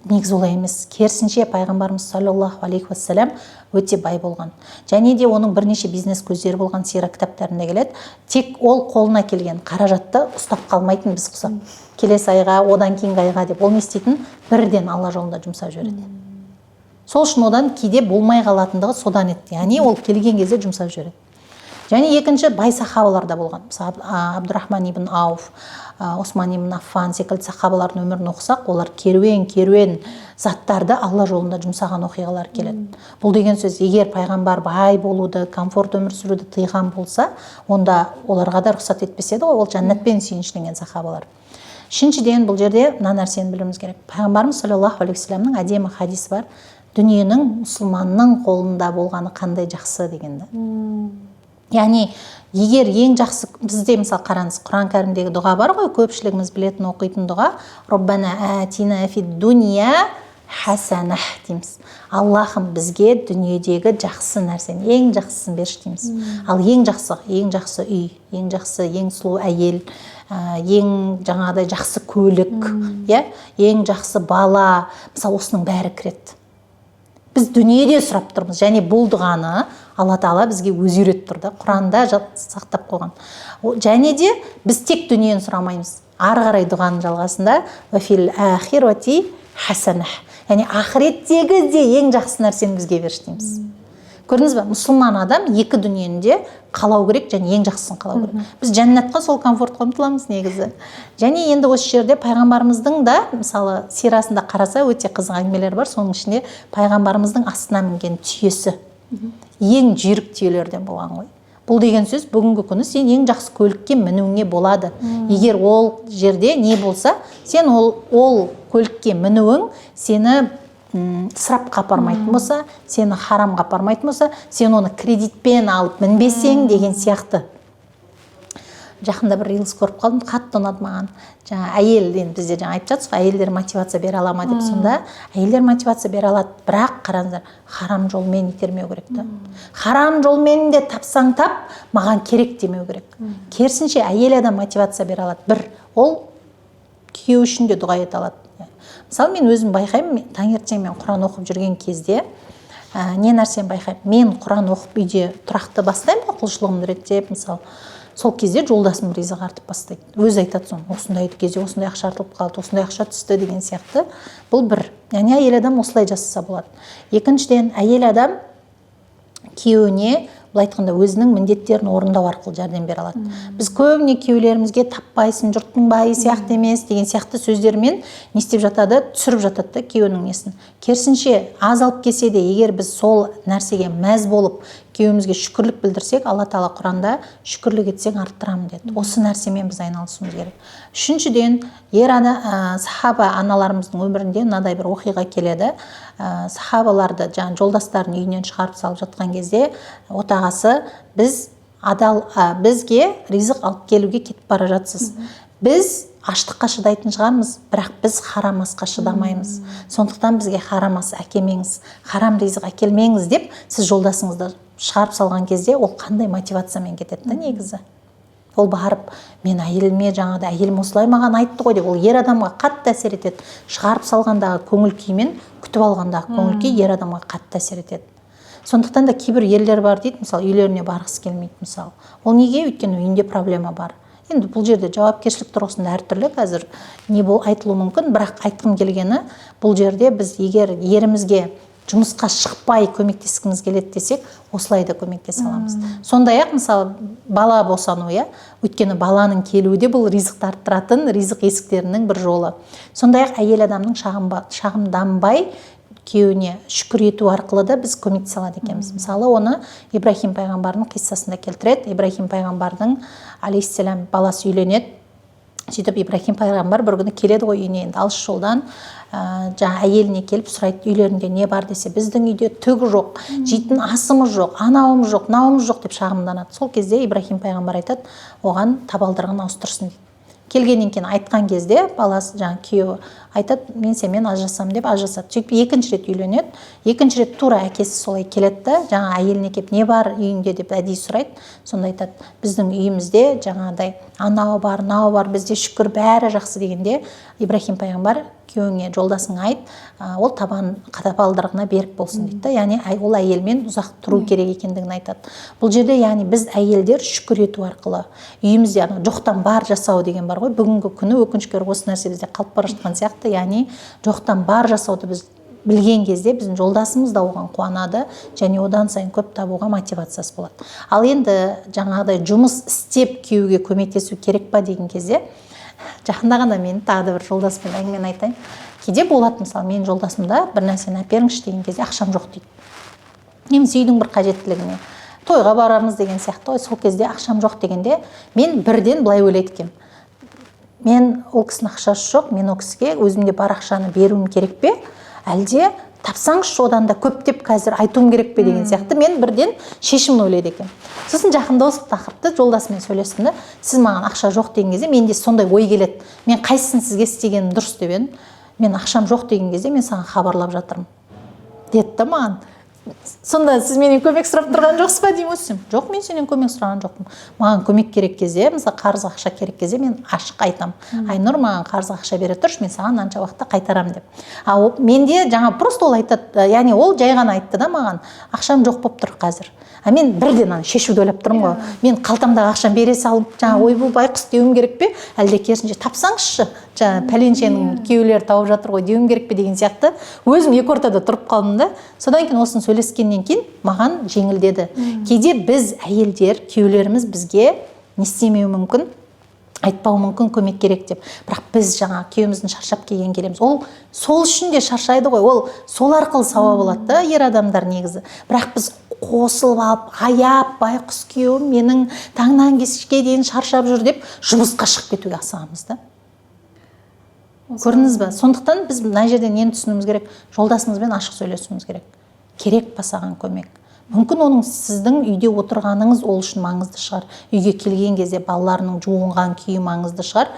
Негізі олай емес, керісінше, пайғамбарымыз, саллаллаху алейхи уассалам, өте бай болған және де оның бірнеше бизнес көздері болған, сира кітаптарында келеді. Тек ол қолына келген қаражатты ұстап қалмайтын біз құсап, келесі айға, одан кейінгі айға деп. Ол не істейтін? Бірден Алла жолында жұмсап жібереді. Сол үшін одан кейде болмай қалатындығы содан еді, яғни ол келген кезде жұмсап жібереді. Және екінші, бай сахабалар да болған. Мысалы, Абдурахман ибн Ауф, Осман ибн Аффан секілді сахабалардың өмірін оқысақ, олар керуен керуен заттарды Алла жолында жұмсаған оқиғалар келеді. Бұл деген сөз, егер пайғамбар бай болуды, комфорт өмір сүруді тыйған болса, онда оларға да рұқсат етпес еді ғой, ол жәннатпен сүйіншіленген сахабалар. Үшіншіден, бұл жерде мына нәрсені білуіміз керек: пайғамбарымыз, саллаллаху алейхи уассаламның, әдемі хадисі бар, «Дүниенің мұсылманның қолында болғаны қандай жақсы» деген да. Яғни егер ең жақсы бізде, мысалы, қараңыз, Құран кәрімдегі дұға бар ғой, көпшілігіміз білетін, оқитын дұға, «Роббана атина фид дуния хасанах» дейміз. Аллахым, бізге дүниедегі жақсы нәрсені, ең жақсысын берші дейміз. Ал ең жақсы, ең жақсы үй, ең жақсы, ең сұлу әйел, ең жаңағыдай жақсы көлік, иә, ең жақсы бала, мысалы, осының бәрі кіреді. Біз дүниеде сұрап тұрмыз және бұл дұғаны Алла Тағала бізге өзі үйретіп тұр да, Құранда сақтап қойған. Және де біз тек дүниені сұрамаймыз. Ары қарай дұғаның жалғасында «Уафил ахирати хасанах», яғни ақыреттегі де ең жақсы нәрсені бізге берші дейміз. Көрдіңіз ба, мұсылман адам екі дүниені де қалау керек және ең жақсысын қалау керек. Біз жәннатқа, сол комфортқа ұмтыламыз негізі. Және енді осы жерде пайғамбарымыздың да, мысалы, сирасында қараса, өте қызық әңгімелер бар. Соның ішінде пайғамбарымыздың астына мінген түйесі ең жүйрік түйелерден болған ғой. Бұл деген сөз, бүгінгі күні сен ең жақсы көлікке мінуіңе болады, егер ол жерде не болса, сен ол көлікке мінуің сені ысырапқа апармайтын болса, сені харамға апармайтын болса, сен оны кредитпен алып мінбесең деген сияқты. Жақында бір рилс көріп қалдым, қатты ұнады маған. Жаңа әйел, енді бізде жаңа айтып жатсыз ғой, әйелдер мотивация бере ала ма деп. Сонда әйелдер мотивация бере алады, бірақ қараңыздар, харам жолмен итермеу керек та. Харам жолмен де тапсаң тап, маған керек демеу керек. Керісінше, әйел адам мотивация бере алады. Бір ол Күйеуі үшін де дұға ете алады. Мысалы, мен өзім байқаймын, таңертең мен Құран оқып жүрген кезде не нәрсені байқаймын? Мен Құран оқып, үйде тұрақты бастаймын ғой құлшылығымды реттеп. Мысалы, сол кезде жолдасым ризық артып бастайды, өзі айтады соны: осындай кезде осындай ақша артылып қалды, осындай ақша түсті деген сияқты. Бұл бір, яғни әйел адам осылай жасаса болады. Екіншіден, әйел адам күйеуіне, былай айтқанда, өзінің міндеттерін орындау арқылы жәрдем бере алады. Біз көбіне күйеулерімізге «таппайсың, жұрттың байы сияқты емес» деген сияқты сөздермен не істеп жатады, түсіріп жатады да күйеуінің несін. Керісінше, аз алып келсе де, егер біз сол нәрсеге мәз болып, күйеуімізге шүкірлік білдірсек, Алла Тағала Құранда: «Шүкірлік етсең, арттырамын», – деді. Осы нәрсемен біз айналысуымыз керек. Үшіншіден, ер ана, сахаба аналарымыздың өмірінде мынадай бір оқиға келеді. Сахабаларды жаңағы жолдастарын үйінен шығарып салып жатқан кезде отағасы: «Біз адал, бізге ризық алып келуге кетіп бара жатсыз. Біз аштыққа шыдайтын шығармыз, бірақ біз харам асқа шыдамаймыз. Сондықтан бізге харам ас әкелмеңіз, харам ризық әкелмеңіз», – деп, сіз жолдасыңызды шығарып салған кезде, ол қандай мотивациямен кетеді да негізі? Ол барып, мен әйеліме жаңағыдай, әйелім осылай маған айтты ғой деп, ол ер адамға қатты әсер етеді. Шығарып салғандағы көңіл күй мен күтіп алғандағы көңіл күй ер адамға қатты әсер етеді. Сондықтан да кейбір ерлер бар дейді, мысалы, үйлеріне барғысы келмейді. Мысалы, ол неге? Өйткені үйінде проблема бар. Енді бұл жерде жауапкершілік тұрғысында әртүрлі қазір не бол айтылуы мүмкін, бірақ айтқым келгені, бұл жерде біз егер ерімізге жұмысқа шықпай көмектескіміз келеді десек, осылай да көмектесе аламыз. Сондай ақ, мысалы, бала босану, иә, өйткені баланың келуі де бұл ризықты арттыратын, ризық есіктерінің бір жолы. Сондай ақ әйел адамның шағымданбай, күйеуіне шүкір ету арқылы да біз көмектесе алады екенбіз. Мысалы, оны Ибраһим пайғамбардың қиссасында келтіреді. Ибраһим пайғамбардың, алейхиссалам, баласы үйленеді. Сөйтіп Ибраһим пайғамбар бір күні келеді ғой үйіне, енді алыс жолдан, жаңа әйеліне келіп сұрайды, үйлерінде не бар десе, «Біздің үйде түк жоқ, жейтін асымыз жоқ, анауымыз жоқ, мынауымыз жоқ» деп шағымданады. Сол кезде Ибраһим пайғамбар айтады оған, табалдырығын ауыстырсын дейді. Келгеннен кейін айтқан кезде баласы, жаңағы күйеуі айтады: «Мен сенімен ажырасамын», – деп ажырасады. Сөйтіп екінші рет үйленеді. Екінші рет тура әкесі солай келеді да, жаңа әйеліне келіп, «Не бар үйіңде?» деп әдейі сұрайды. Сонда айтады: «Біздің үйімізде жаңағыдай анау бар, мынау бар, бізде шүкір, бәрі жақсы», – дегенде, Ибраһим пайғамбар: «Күйеуіңе, жолдасыңа айт, ол табалдырығына берік болсын», – дейді да. Яғни ол әйелмен ұзақ тұру керек екендігін айтады бұл жерде. Яғни біз, әйелдер, шүкір ету арқылы үйімізде ана жоқтан бар жасау деген бар ғой. Бүгінгі күні, өкінішке орай, осы нәрсе бізде қалып бара жатқан сияқты. Яғни жоқтан бар жасауды біз білген кезде, біздің жолдасымыз да оған қуанады және одан сайын көп табуға мотивациясы болады. Ал енді жаңағыдай жұмыс істеп күйеуге көмектесу керек па деген кезде, жақында ғана мен тағы да бір жолдаспен әңгімені айтайын. Кейде болады, мысалы, менің жолдасымда бір нәрсені әперіңізші деген кезде, «Ақшам жоқ» дейді. Немесе үйдің бір қажеттілігіне, тойға барамыз деген сияқты ғой, сол кезде «Ақшам жоқ» дегенде, мен бірден былай ойлайды екенмін: мен ол кісінің ақшасы жоқ, мен ол кісіге өзімде бар ақшаны беруім керек пе, әлде «Тапсаңызшы одан да көп» деп қазір айтуым керек пе деген сияқты, мен бірден шешімін ойлайды екенмін. Сосын жақында осы тақырыпты жолдасыммен сөйлестім да, «Сіз маған ақша жоқ деген кезде менде сондай ой келеді, мен қайсысын сізге істегенім дұрыс?» деп едім. «Мен ақшам жоқ деген кезде мен саған хабарлап жатырмын», – деді да маған. «Сонда сіз менен көмек сұрап тұрған жоқсыз ба?» – деймін ғой. «Жоқ, мен сенен көмек сұраған жоқпын. Маған көмек керек кезде, мысалы, қарыз ақша керек кезде, мен ашық айтамын: „Айнұр, маған қарыз ақша бере тұршы, мен саған мынанша уақытта қайтарамын“ – деп. А менде жаңа просто ол айтады, яғни ол жай ғана айтты да маған: «Ақшам жоқ болып тұр қазір». А мен бірден ана шешуді ойлап тұрмын ғой: мен қалтамдағы ақшаны бере салып, жаңағы «Ойбу, байқұс» деуім керек пе, әлде керісінше «Тапсаңызшы, жаңағы пәленшенің күйеулері тауып жатыр ғой» деуім керек пе деген сияқты, өзім екі ортада тұрып қалдым да. Содан кейін осыны сөйлескеннен кейін маған жеңілдеді. Кейде біз, әйелдер, күйеулеріміз бізге не істемеуі мүмкін, айтпауы мүмкін көмек керек деп, бірақ біз жаңа күйеуіміздің шаршап келген келеміз, ол сол үшін де шаршайды ғой, ол сол арқылы сауап алады да ер адамдар негізі. Бірақ біз қосылып алып, аяп, «Байқұс күйеуім менің таңнан кешке дейін шаршап жүр» деп, жұмысқа шығып кетуге асығамыз да. Көрдіңіз ба? Сондықтан біз мына жерде нені түсінуіміз керек? Жолдасымызбен ашық сөйлесуіміз керек. Керек па саған көмек? Мүмкін, оның сіздің үйде отырғаныңыз ол үшін маңызды шығар, үйге келген кезде балаларының жуынған күйі маңызды шығар.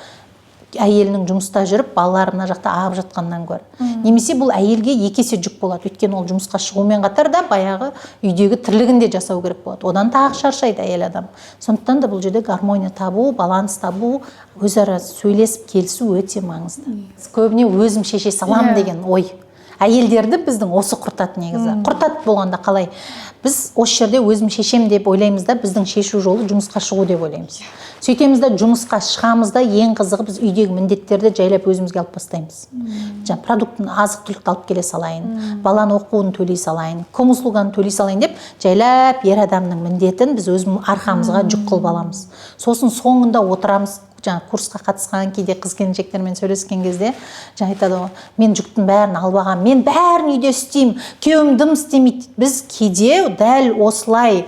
Әйелінің жұмыста жүріп, балалары мына жақта ағып жатқаннан гөрі. Немесе бұл әйелге екі есе жүк болады, өйткені ол жұмысқа шығумен қатар да баяғы үйдегі тірлігін де жасау керек болады, одан тағы шаршайды әйел адам. Сондықтан да бұл жерде гармония табу, баланс табу, өзара сөйлесіп келісу өте маңызды. Көбіне өзім шеше саламын деген ой әйелдерді біздің осы құртады негізі. Құртады болғанда қалай? Біз осы жерде өзім шешем деп ойлаймыз да, біздің шешу жолы жұмысқа шығу деп ойлаймыз. Сөйтеміз да, жұмысқа шығамыз да, ең қызығы, біз үйдегі міндеттерді жайлап өзімізге алып бастаймыз. Жаңа продуктын, азық түлікті алып келе салайын, баланың оқуын төлей салайын, комуслуганы төлей салайын деп, жайлап ер адамның міндетін біз өзім арқамызға жүк қылып аламыз. Сосын соңында отырамыз, жаңа курсқа қатысқан кейде қыз келіншектермен сөйлескен кезде жаңа айтады ғой: «Мен жүктің бәрін алып алғанмын, мен бәрін үйде істеймін, күйеуім дым істемейді». Біз кейде дәл осылай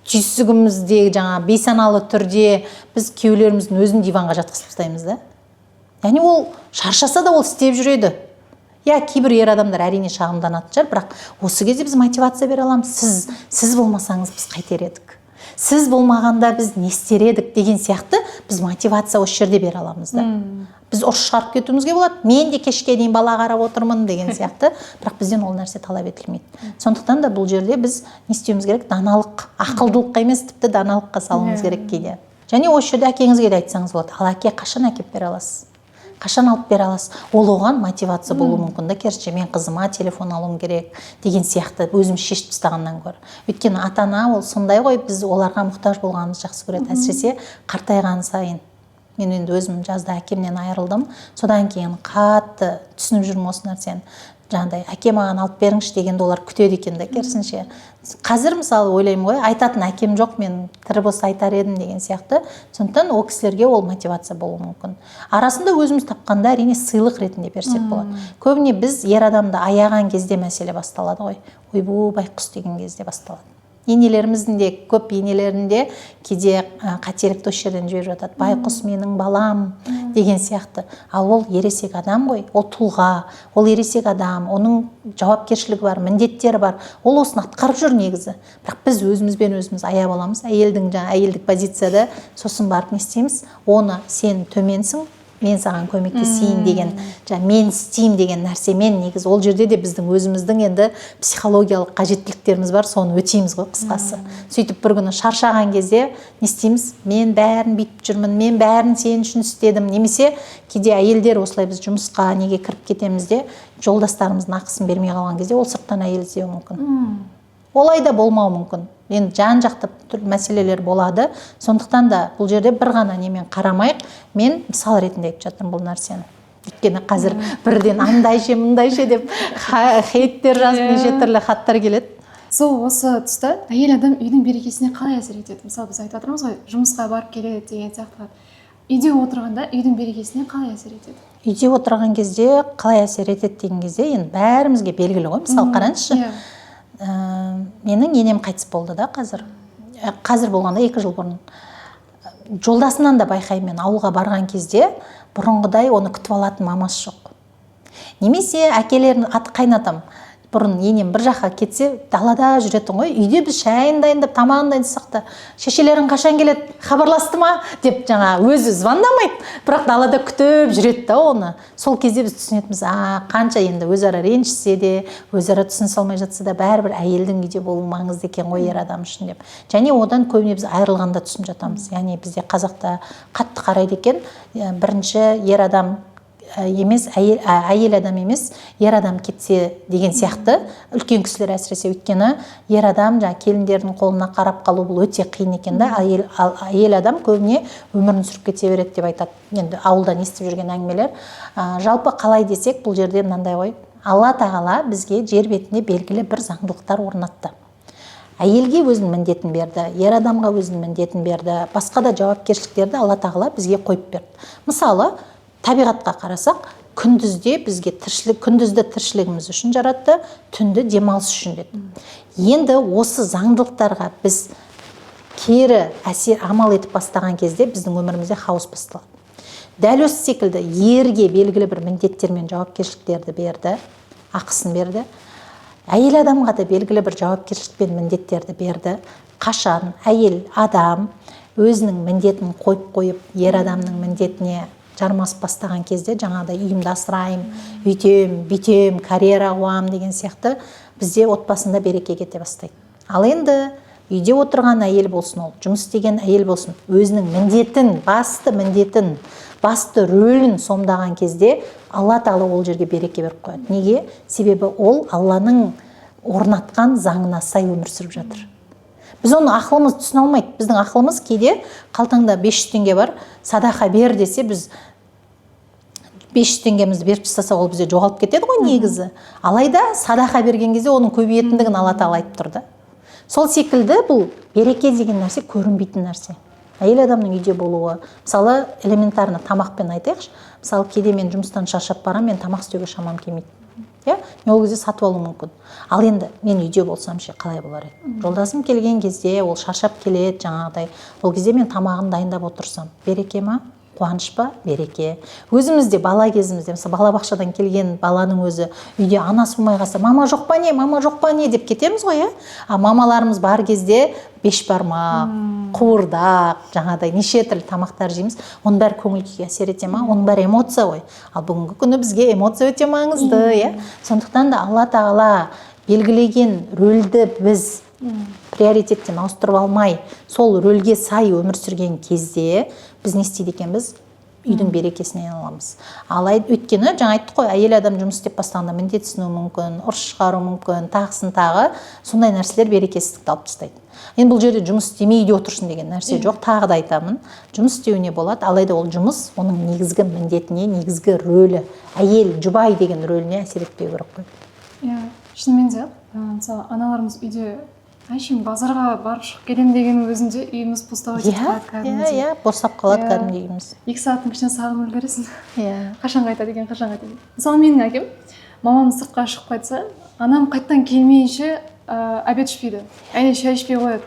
түйсігімізде, жаңа бейсаналы түрде біз күйеулеріміздің өзін диванға жатқызып тастаймыз да. Яғни ол шаршаса да, ол істеп жүреді. Иә, кейбір ер адамдар, әрине, шағымданатын шығар, бірақ осы кезде біз мотивация бере аламыз: Сіз болмасаңыз, біз қайтер едік? Сіз болмағанда, біз не істер едік?» деген сияқты біз мотивация осы жерде бере аламыз да. Біз ұрыс шығарып кетуімізге болады, мен де кешке дейін бала қарап отырмын деген сияқты, бірақ бізден ол нәрсе талап етілмейді. Сондықтан да бұл жерде біз не істеуіміз керек? Даналық, ақылдылыққа емес, тіпті даналыққа салуымыз керек кейде. Және осы жерде әкеңізге де айтсаңыз болады: «Ал, әке, қашан әкеліп бере аласыз, қашан алып бере аласыз?» Ол оған мотивация болуы мүмкін да. Керісінше, мен қызыма телефон алуым керек деген сияқты өзіміз шешіп тастағаннан гөрі. Өйткені ата ана ол сондай ғой, біз оларға мұқтаж болғанымызды жақсы көреді, әсіресе қартайған сайын. Мен енді өзім жазда әкемнен айырылдым, содан кейін қатты түсініп жүрмін осы нәрсені. Жаңағыдай «әке, маған алып беріңізші» дегенді олар күтеді екен да. Керісінше, қазір, мысалы, ойлаймын ғой, айтатын әкем жоқ, мен тірі болса айтар едім деген сияқты. Сондықтан ол кісілерге ол мотивация болуы мүмкін. Арасында өзіміз тапқанда, әрине, сыйлық ретінде берсек болады. Көбіне біз ер адамды аяған кезде мәселе басталады ғой, «ойбу, байқұс» деген кезде басталады. Енелеріміздің де, көп енелерінде кейде қателікті осы жерден жіберіп жатады: «Байқұс менің балам» деген сияқты. Ал ол ересек адам ғой, ол тұлға, ол ересек адам, оның жауапкершілігі бар, міндеттері бар, ол осыны атқарып жүр негізі. Бірақ біз өзімізбен өзіміз аяп аламыз әйелдің жаңа әйелдік позицияда. Сосын барып не істейміз оны? «Сен төменсің, мен саған көмектесейін» деген, жаңа мен істеймін деген нәрсемен. Негізі ол жерде де біздің өзіміздің енді психологиялық қажеттіліктеріміз бар, соны өтейміз ғой, қысқасы. Сөйтіп бір күні шаршаған кезде не істейміз? «Мен бәрін бүйтіп жүрмін, мен бәрін сен үшін істедім». Немесе кейде әйелдер осылай, біз жұмысқа неге кіріп кетеміз де, жолдастарымыздың ақысын бермей қалған кезде ол сырттан әйел іздеуі мүмкін. Олай да болмауы мүмкін, енді жан жақты түрлі мәселелер болады. Сондықтан да бұл жерде бір ғана немен қарамайық. Мен мысал ретінде айтып жатырмын бұл нәрсені, өйткені қазір бірден андай ше, мындай ше деп хейттер жазып, неше түрлі хаттар келеді. Сол осы тұста әйел адам үйдің берекесіне қалай әсер етеді? Мысалы, біз айтып жатырмыз ғой, жұмысқа барып келеді деген сияқты. Үйде отырғанда үйдің берекесіне қалай әсер етеді? Үйде отырған кезде қалай әсер етеді деген кезде, енді бәрімізге белгілі ғой. Мысалы, қараңызшы, менің енем қайтыс болды да қазір. Қазір болғанда 2 жыл бұрын. Жолдасымнан да байқаймын мен, ауылға барған кезде бұрынғыдай оны күтіп алатын мамасы жоқ. Немесе әкелерінің аты, қайнатам. Бұрын енем бір жаққа кетсе, далада жүретін ғой. Үйде біз шайын дайындап, тамағын дайындасақ та, «Шешелерің қашан келеді, хабарласты ма?» деп, жаңа өзі звондамайды, бірақ далада күтіп жүреді да оны. Сол кезде біз түсінетінбіз: а қанша енді өзара ренжісе де, өзара түсінісе алмай жатса да, бәрібір әйелдің үйде болуы маңызды екен ғой ер адам үшін деп. Және одан көбіне біз айырылғанда түсініп жатамыз. Яғни бізде, қазақта қатты қарайды екен, бірінші ер адам емес, әйел, әйел адам емес, ер адам кетсе деген сияқты үлкен кісілер әсіресе. Өйткені ер адам жаңағы келіндердің қолына қарап қалу, бұл өте қиын екен да. Әйел, ал әйел адам көбіне өмірін сүріп кете береді деп айтады, енді ауылдан естіп жүрген әңгімелер. Жалпы қалай десек, бұл жерде мынандай ғой: Алла тағала бізге жер бетінде белгілі бір заңдылықтар орнатты. Әйелге өзінің міндетін берді, ер адамға өзінің міндетін берді, басқа да жауапкершіліктерді Алла тағала бізге қойып берді. Мысалы, табиғатқа қарасақ, күндізде бізге тіршілік, күндізді тіршілігіміз үшін жаратты, түнді демалыс үшін деді. Енді осы заңдылықтарға біз кері әсер, амал етіп бастаған кезде біздің өмірімізде хаос басталады. Дәл осы секілді ерге белгілі бір міндеттер мен жауапкершіліктерді берді, ақысын берді. Әйел адамға да белгілі бір жауапкершілік пен міндеттерді берді. Қашан әйел адам өзінің міндетін қойып қойып, ер адамның міндетіне Жармасып бастаған кезде жаңағыдай үйімді асыраймын, үйтем, бүйтем, карьера қуамын деген сияқты, бізде отбасында береке кете бастайды. Ал енді үйде отырған әйел болсын, ол жұмыс істеген әйел болсын, өзінің міндетін, басты міндетін, басты рөлін сомдаған кезде Алла Тағала ол жерге береке беріп қояды. Неге? Себебі ол Алланың орнатқан заңына сай өмір сүріп жатыр. Біз оны ақылымыз түсіне алмайды. Біздің ақылымыз кейде қалтаңда 500 теңге бар, садақа бер десе, біз 500 теңгемізді беріп тастасақ, ол бізде жоғалып кетеді ғой негізі. Алайда садақа берген кезде оның көбейетіндігін Алла Тағала айтып тұр да. Сол секілді бұл береке деген нәрсе көрінбейтін нәрсе. Әйел адамның үйде болуы, мысалы, элементарно тамақпен айтайықшы. Мысалы, кейде мен жұмыстан шаршап барамын, мен тамақ істеуге шамам келмейді, иә, мен ол кезде сатып алуым мүмкін. Ал енді мен үйде болсам ше, қалай болар еді? Жолдасым келген кезде ол шаршап келеді жаңағыдай, ол кезде мен тамағын дайындап отырсам, береке ма, қуаныш па? Береке. Өзіміз де бала кезімізде, мысалы, балабақшадан келген баланың өзі үйде анасы болмай қалса, «Мама жоқ па, не, мама жоқ па, не?» деп кетеміз ғой, иә. А мамаларымыз бар кезде бешбармақ, қуырдақ, жаңағыдай неше түрлі тамақтар жейміз. Оның бәрі көңіл күйге әсер ете ма? Оның бәрі эмоция ғой. Ал бүгінгі күні бізге эмоция өте маңызды, иә. Сондықтан да Алла Тағала белгілеген рөлді біз приоритеттен ауыстырып алмай, сол рөлге сай өмір сүрген кезде біз не істейді екенбіз? Үйдің берекесіне айналамыз. Ал өйткені жаңа айттық қой, әйел адам жұмыс істеп бастағанда міндетсінуі мүмкін, ұрыс шығаруы мүмкін, тағысын тағы сондай нәрселер берекесіздікті алып тастайды. Енді бұл жерде жұмыс істемей үйде отырсын деген нәрсе жоқ, тағы да айтамын, жұмыс істеуіне болады. Алайда ол жұмыс оның негізгі міндетіне, негізгі рөлі, әйел, жұбай деген рөліне әсер етпеу керек қой. Иә, шынымен де, мысалы, аналарымыз үйде әшейін базарға барып шығып келемін дегеннің өзінде үйіміз пустовать етіп қалады кәдімгідей. Иә, босап қалады кәдімгідей үйіміз. 2 сағаттың ішінде сағынып үлгересің. Қашан қайтады екен, қашан қайтады екен? Мысалы, менің әкем, мамам сыртқа шығып қайтса, анам қайтадан келмейінше обед ішпейді, яғни шай ішпей қояды.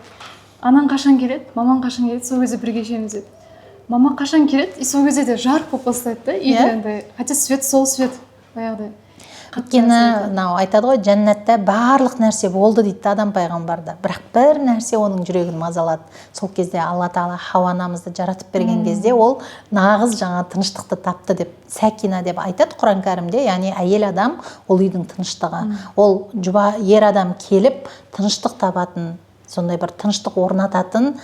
«Анаң қашан келеді, мамаң қашан келеді, сол кезде бірге ішеміз», – деп. Мама қашан келеді, и сол кезде де жарық болып бастайды да үйде андай, хотя свет сол свет баяғыдай. Қатты Өйткені әсер етеді. мынау айтады ғой, жәннатта барлық нәрсе болды дейді да Адам пайғамбарда, бірақ бір нәрсе оның жүрегін мазалады. Сол кезде Алла Тағала Хауа анамызды жаратып берген кезде ол нағыз жаңа тыныштықты тапты деп, сәкина деп айтады Құран Кәрімде. Яғни әйел адам ол үйдің тыныштығы, ол жұба, ер адам келіп тыныштық табатын, сондай бір тыныштық орнататын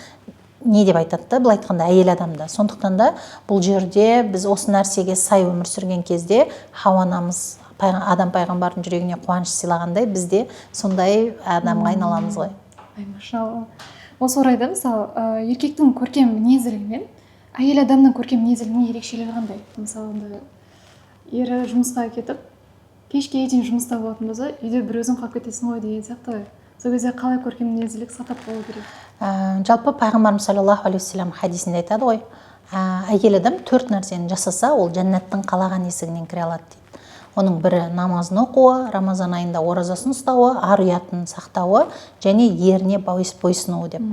не деп айтады да, былай айтқанда, әйел адамда. Сондықтан да бұл жерде біз осы нәрсеге сай өмір сүрген кезде Хауа анамыз Адам пайғамбардың жүрегіне қуаныш сыйлағандай, біз де сондай адамға айналамыз ғой. Ай, машалла. Осы орайда, мысалы, еркектің көркем мінезділігі мен әйел адамның көркем мінезділігінің ерекшелігі қандай? Мысалы, анда ері жұмысқа кетіп, кешке дейін жұмыста болатын болса, үйде бір өзің қалып кетесің ғой деген сияқты ғой. Сол кезде қалай көркем мінезділік сақтап қалу керек? Жалпы пайғамбарымыз саллаллаху алейхи уассалам хадисінде айтады ғой, әйел адам төрт нәрсені жасаса, ол жәннаттың қалаған есігінен кіре алады дейді. Оның бірі – намазын оқуы, Рамазан айында оразасын ұстауы, ар ұятын сақтауы және еріне бойсынуы деп.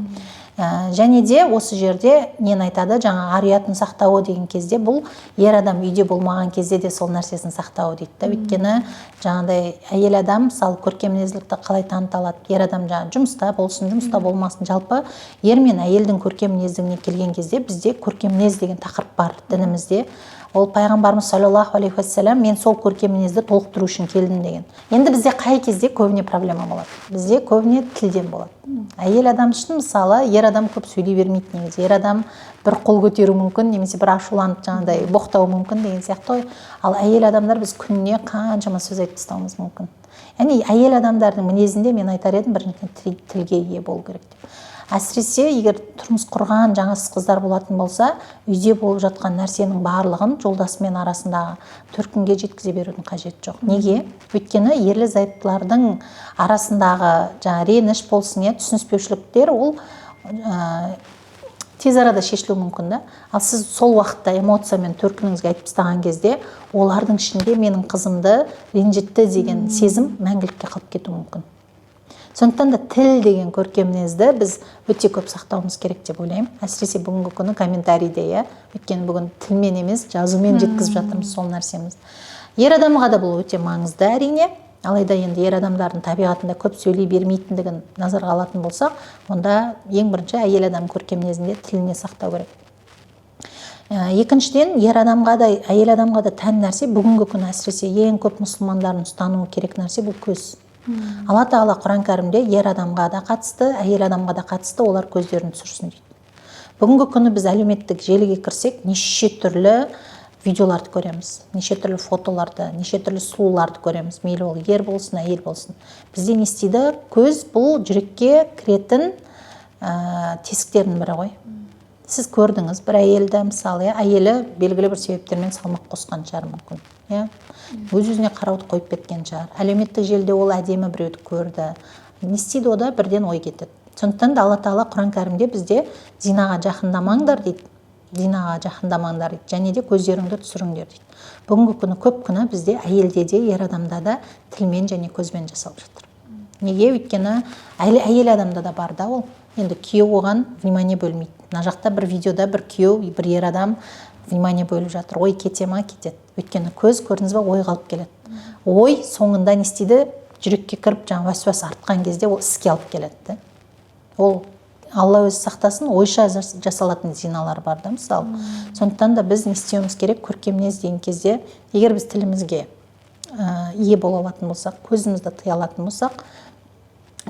Және де осы жерде нені айтады? Жаңа ар ұятын сақтауы деген кезде, бұл ер адам үйде болмаған кезде де сол нәрсесін сақтауы дейді да. Өйткені жаңағыдай әйел адам, мысалы, көркем мінезділікті қалай таныта алады? Ер адам жаңа жұмыста болсын, жұмыста болмасын, жалпы ер мен әйелдің көркем мінездігіне келген кезде, бізде көркем мінез деген тақырып бар дінімізде. Ол пайғамбарымыз саллаллаху алейхи уассалам «Мен сол көркем мінезді толықтыру үшін келдім» деген. Енді бізде қай кезде көбіне проблема болады? Бізде көбіне тілден болады. Әйел адам үшін, мысалы, ер адам көп сөйлей бермейді негізі. Ер адам бір қол көтеруі мүмкін немесе бір ашуланып, жаңағыдай боқтауы мүмкін деген сияқты ғой. Ал әйел адамдар, біз күніне қаншама сөз айтып тастауымыз мүмкін. Яғни әйел адамдардың мінезінде мен айтар едім, біріншіден, тілге ие болу керек деп. Әсіресе егер тұрмыс құрған жаңа қыздар болатын болса, үйде болып жатқан нәрсенің барлығын жолдасымен арасындағы төркінге жеткізе берудің қажеті жоқ. Неге? Өйткені ерлі зайыптылардың арасындағы жаңа реніш болсын, иә, түсініспеушіліктер, ол тез арада шешілуі мүмкін да. Ал сіз сол уақытта эмоциямен төркініңізге айтып тастаған кезде, олардың ішінде «Менің қызымды ренжітті» деген сезім мәңгілікке қалып кетуі мүмкін. Сондықтан да тіл деген көркем мінезді біз өте көп сақтауымыз керек деп ойлаймын. Әсіресе бүгінгі күні комментарийде, иә, өйткені бүгін тілмен емес, жазумен жеткізіп жатырмыз сол нәрсемізді. Ер адамға да бұл өте маңызды, әрине. Алайда енді ер адамдардың табиғатында көп сөйлей бермейтіндігін назарға алатын болсақ, онда ең бірінші әйел адам көркем мінезінде тіліне сақтау керек. Екіншіден, ер адамға да, әйел адамға да тән нәрсе, бүгінгі күні әсіресе ең көп мұсылмандардың ұстануы керек нәрсе бұл көз. Алла Тағала Құран кәрімде ер адамға да қатысты, әйел адамға да қатысты олар көздерін түсірсін дейді. Бүгінгі күні біз әлеуметтік желіге кірсек, неше түрлі видеоларды көреміз, неше түрлі фотоларды, неше түрлі сұлуларды көреміз, мейлі ол ер болсын, әйел болсын. Бізде не істейді? Көз бұл жүрекке кіретін тесіктердің бірі ғой. Сіз көрдіңіз бір әйелді, мысалы, иә, әйелі белгілі бір себептермен салмақ қосқан шығар мүмкін, иә, өз өзіне қарауды қойып кеткен шығар. Әлеуметтік желіде ол әдемі біреуді көрді, не істейді? Ода бірден ой кетеді. Сондықтан да Алла Тағала Құран кәрімде бізде зинаға жақындамаңдар дейді, зинаға жақындамаңдар дейді және де көздеріңді түсіріңдер дейді. Бүгінгі күні көп күнә бізде әйелде де, ер адамда да тілмен және көзбен жасалып жатыр. Неге? Өйткені әйел адамда да бар да ол. Енді күйеу оған внимание бөлмейді. Мына жақта бір видеода бір күйеу, бір ер адам внимание бөліп жатыр. Ой кете ма? Кетеді. Өйткені көз, көрдіңіз ба, ойға алып келеді. Ой соңында не істейді? Жүрекке кіріп, жаңағы уәсуас артқан кезде ол іске алып келеді да. Ол, Алла өзі сақтасын, ойша жасалатын зиналар бар да, мысалы. Сондықтан да біз не істеуіміз керек? Көркем мінез деген кезде, егер біз тілімізге ие бола алатын болсақ, көзімізді тыя алатын болсақ,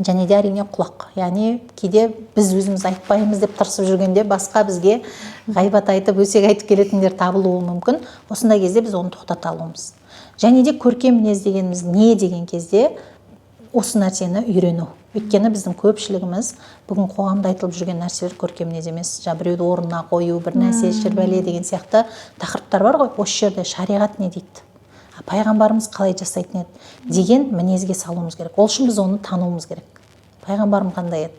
және де, әрине, құлақ. Яғни кейде біз өзіміз айтпаймыз деп тырысып жүргенде, басқа бізге ғайбат айтып, өсек айтып келетіндер табылуы мүмкін. Осындай кезде біз оны тоқтата алуымыз. Және де көркем мінез дегеніміз не деген кезде, осы нәрсені үйрену. Өйткені біздің көпшілігіміз бүгін қоғамда айтылып жүрген нәрселер көркем мінез емес. Жаңа біреуді орнына қою, бір нәрсе, шірбәле деген сияқты тақырыптар бар ғой. Осы жерде шариғат не дейді, пайғамбарымыз қалай жасайтын еді деген мінезге салуымыз керек. Ол үшін біз оны тануымыз керек. Пайғамбарым қандай еді,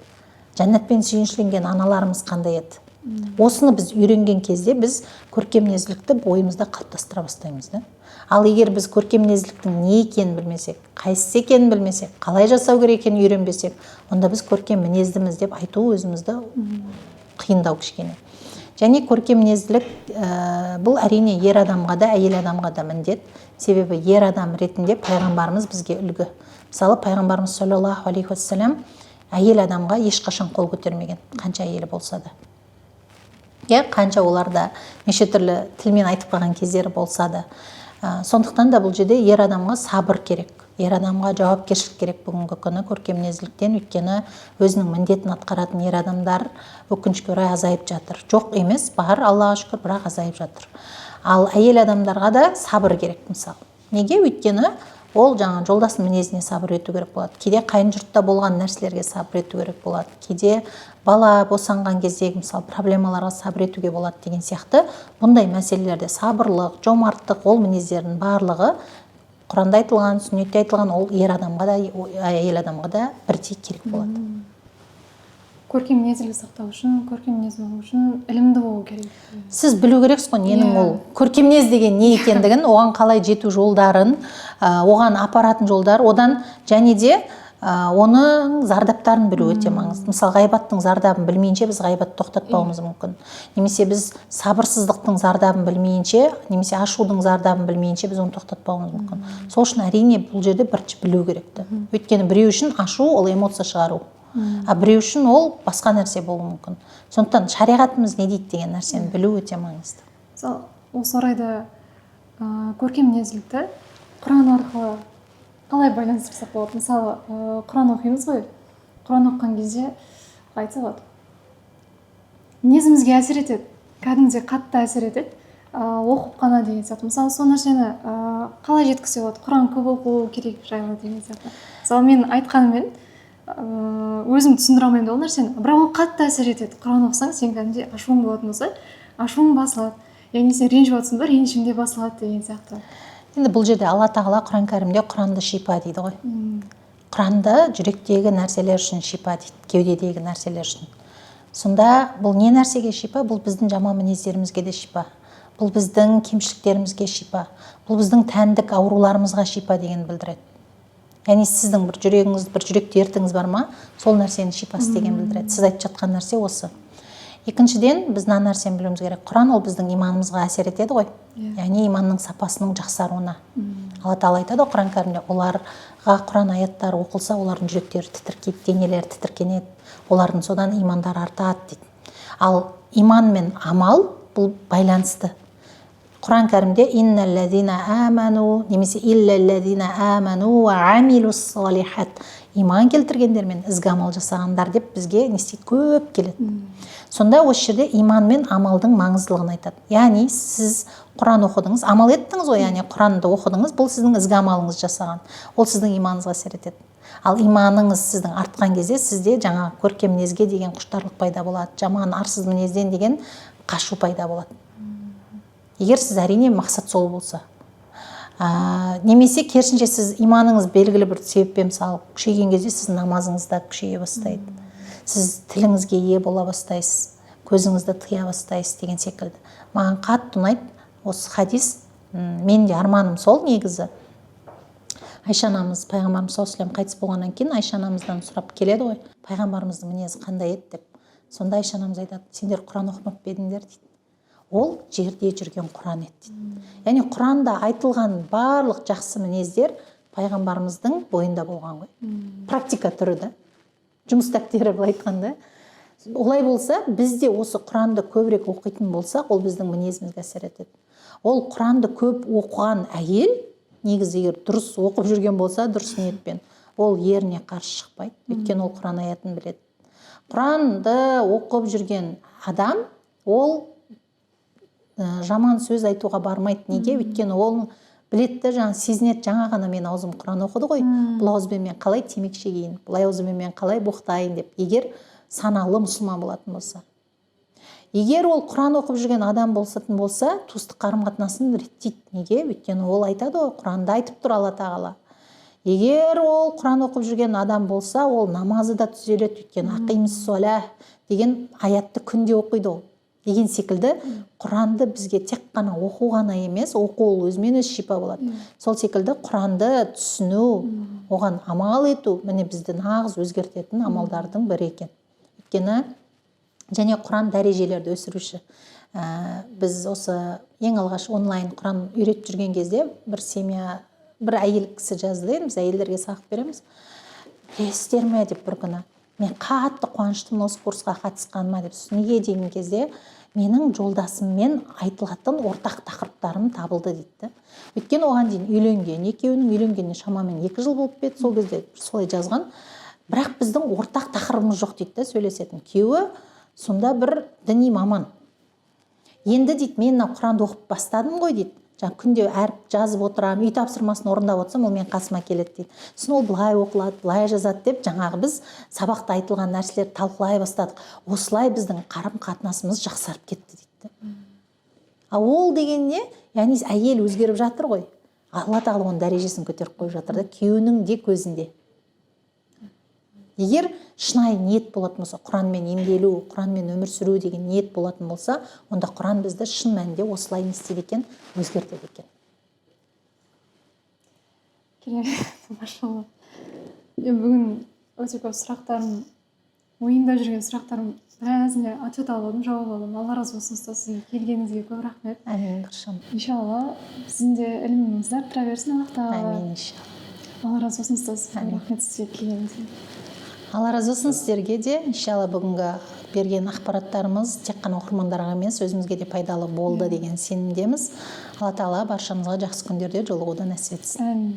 жәннатпен сүйіншіленген аналарымыз қандай еді? Осыны біз үйренген кезде біз көркем мінезділікті бойымызда қалыптастыра бастаймыз да. Ал егер біз көркем мінезділіктің не екенін білмесек, қайсысы екенін білмесек, қалай жасау керек екенін үйренбесек, онда біз көркем мінездіміз деп айту өзімізді қиындау кішкене. Және көркем мінезділік бұл, әрине, ер адамға да, әйел адамға да міндет. Себебі ер адам ретінде пайғамбарымыз бізге үлгі. Мысалы, пайғамбарымыз саллаллаху алейхи уассалам әйел адамға ешқашан қол көтермеген, қанша әйелі болса да, иә, қанша оларда неше түрлі тілмен айтып қалған кездері болса да. Сондықтан да бұл жерде ер адамға сабыр керек, ер адамға жауапкершілік керек бүгінгі күні көркем мінезділіктен. Өйткені өзінің міндетін атқаратын ер адамдар, өкінішке орай, азайып жатыр. Жоқ емес, бар, Аллаға шүкір, бірақ азайып жатыр. Ал әйел адамдарға да сабыр керек, мысалы. Неге? Өйткені ол жаңа жолдасының мінезіне сабыр ету керек болады, кейде қайын жұртта болған нәрселерге сабыр ету керек болады, кейде бала босанған кездегі, мысалы, проблемаларға сабыр етуге болады деген сияқты. Бұндай мәселелерде сабырлық, жомарттық, ол мінездердің барлығы Құранда айтылған, сүннетте айтылған, ол ер адамға да, әйел адамға да бірдей керек болады. Көркем мінезділік сақтау үшін, көркем мінез болу үшін ілімді болу керек. Сіз білу керексіз ғой ненің ол көркем мінез деген не екендігін, оған қалай жету жолдарын, оған апаратын жолдар, одан және де оның зардаптарын білу өте маңызды. Мысалы, ғайбаттың зардабын білмейінше, біз ғайбатты тоқтатпауымыз мүмкін, немесе біз сабырсыздықтың зардабын білмейінше, немесе ашудың зардабын білмейінше, біз оны тоқтатпауымыз мүмкін. Сол үшін, әрине, бұл жерде бірінші білу керек та. Өйткені біреу үшін ашу ол эмоция шығару, а біреу үшін ол басқа нәрсе болуы мүмкін. Сондықтан шариғатымыз не дейді деген нәрсені білу өте маңызды. Мысалы, осы орайда көркем мінезділікті Құран арқылы қалай байланыстырсақ болады? Мысалы, Құран оқимыз ғой. Құран оқыған кезде, қалай айтса болады, мінезімізге әсер етеді, кәдімгідей қатты әсер етеді, оқып қана деген сияқты. Мысалы, сол нәрсені қалай жеткізсе болады, Құран көп оқу керек жайлы деген сияқты? Мысалы, мен айтқаныммен өзім түсіндіре алмаймын да ол нәрсені, бірақ ол қатты әсер етеді. Құран оқысаң, сен кәдімгідей ашуың болатын болса, ашуың басылады, яғни сен ренжіп жатырсың ба, ренішің де басылады деген сияқты. Енді бұл жерде Алла Тағала Құран кәрімде Құранды шипа дейді ғой. Құранды жүректегі нәрселер үшін шипа дейді, кеудедегі нәрселер үшін. Сонда бұл не нәрсеге шипа? Бұл біздің жаман мінездерімізге де шипа, бұл біздің кемшіліктерімізге шипа, бұл біздің тәндік ауруларымызға шипа деген білдіреді. Яғни сіздің бір жүрегіңіз, бір жүрек дертіңіз бар ма, сол нәрсенің шипасы деген білдіреді. Сіз айтып жатқан нәрсе осы. Екіншіден, біз мына нәрсені білуіміз керек: Құран ол біздің иманымызға әсер етеді ғой. Яғни иманның сапасының жақсаруына. Алла Тағала айтады ғой Құран кәрімде, оларға Құран аяттары оқылса, олардың жүректері тітіркейді, денелері тітіркенеді, олардың содан имандары артады дейді. Ал иман мен амал Бұл байланысты. Құран кәрімде «Инналлазина аману» немесе «Иллаллазина аману уа амилус-салихат», иман келтіргендер мен ізгі амал жасағандар деп бізге не істейді, көп келеді. Сонда осы жерде иман мен амалдың маңыздылығын айтады. Яғни сіз Құран оқыдыңыз, амал еттіңіз ғой, яғни Құранды оқыдыңыз, бұл сіздің ізгі амалыңыз жасаған, ол сіздің иманыңызға әсер етеді. Ал иманыңыз сіздің артқан кезде сізде жаңағы көркем мінезге деген құштарлық пайда болады, жаман арсыз мінезден деген қашу пайда болады, егер сіз, әрине, мақсат сол болса. Немесе керісінше, сіз иманыңыз белгілі бір себеппен, мысалы, күшейген кезде сіздің намазыңыз да күшейе бастайды, сіз тіліңізге ие бола бастайсыз, көзіңізді тыя бастайсыз деген секілді. Маған қатты ұнайды осы хадис. Менің де арманым сол негізі. Айша анамыз, пайғамбарымыз саллаллаху алейхи қайтыс болғаннан кейін Айша анамыздан сұрап келеді ғой, пайғамбарымыздың мінезі қандай еді деп. Сонда Айша анамыз айтады: «Сендер Құран оқымап па едіңдер?» – дейді. «Ол жерде жүрген Құран еді», – дейді. Яғни Құранда айтылған барлық жақсы мінездер пайғамбарымыздың бойында болған ғой, практика түрі да, жұмыс дәптері былай айтқанда. Олай болса, біз де осы Құранды көбірек оқитын болсақ, ол біздің мінезімізге әсер етеді. Ол Құранды көп оқыған әйел негізі, егер дұрыс оқып жүрген болса, дұрыс ниетпен, ол еріне қарсы шықпайды, өйткені ол Құран аятын біледі. Құранды оқып жүрген адам ол жаман сөз айтуға бармайды. Неге? Өйткені ол біледі да, жаңа сезінеді: жаңа ғана мен аузым Құран оқыды ғой, бұл ауызбен мен қалай темекі шегейін, бұл ауызбен мен қалай боқтайын деп, егер саналы мұсылман болатын болса. Егер ол Құран оқып жүрген адам болсатын болса, туыстық қарым қатынасын реттейді. Неге? Өйткені ол айтады ғой, Құранда айтып тұр Алла Тағала. Егер ол Құран оқып жүрген адам болса, ол намазы да түзеледі, өйткені «ақимиссалах» деген аятты күнде оқиды ол деген секілді. Құранды бізге тек қана оқу ғана емес, оқу ол өзімен өзі шипа болады, сол секілді Құранды түсіну, оған амал ету, міне, бізді нағыз өзгертетін амалдардың бірі екен. Өйткені және Құран дәрежелерді өсіруші. Біз осы ең алғаш онлайн Құран үйретіп жүрген кезде бір семья, бір әйел кісі жазды. Енді біз әйелдерге сабақ береміз. «Білесіздер ме?» – деп, бір күні «мен қатты қуаныштымын осы курсқа қатысқаныма» деп. Сосын «Неге?» деген кезде, «Менің жолдасыммен айтылатын ортақ тақырыптарым табылды», – дейді да. Өйткені оған дейін үйленген, екеуінің үйленгеніне шамамен 2 жыл болып еді сол кезде, солай жазған. «Бірақ біздің ортақ тақырыбымыз жоқ», – дейді да, сөйлесетін. Күйеуі сонда бір діни маман енді. Дейді, «Мен мына Құранды оқып бастадым ғой», – дейді. «Жаңа күнде әріп жазып отырамын, үй тапсырмасын орындап отырсам, ол менің қасыма келеді», – дейді. «Сосын ол былай оқылады, былай жазады деп, жаңағы біз сабақта айтылған нәрселерді талқылай бастадық. Осылай біздің қарым қатынасымыз жақсарып кетті», – дейді да. Ал ол деген не? Яғни әйел өзгеріп жатыр ғой, Алла Тағала оның дәрежесін көтеріп қойып жатыр да күйеуінің де көзінде. Егер шынайы ниет болатын болса, Құранмен емделу, Құранмен өмір сүру деген ниет болатын болса, онда Құран бізді шын мәнінде осылай не істейді екен? Өзгертеді екен. Керемет, машалла. Мен бүгін өте көп сұрақтарым, ойымда жүрген сұрақтарым біразіне ответ алып алдым, жауап алдым. Алла разы болсын, ұстаз, сізге келгеніңізге көп рахмет. Әмин, Нұршан. Иншалла, сіздің де іліміңізді арттыра берсін Аллах Тағала. Әмин, иншалла. Алла разы болсын, ұстаз. Көп рахмет сізге келгеніңізге. Алла разы болсын сіздерге де. Иншалла, бүгінгі берген ақпараттарымыз тек қана оқырмандарға емес, өзімізге де пайдалы болды деген сенімдеміз. Алла Тағала баршамызға жақсы күндерде жолығуды нәсіп етсін. Әмин.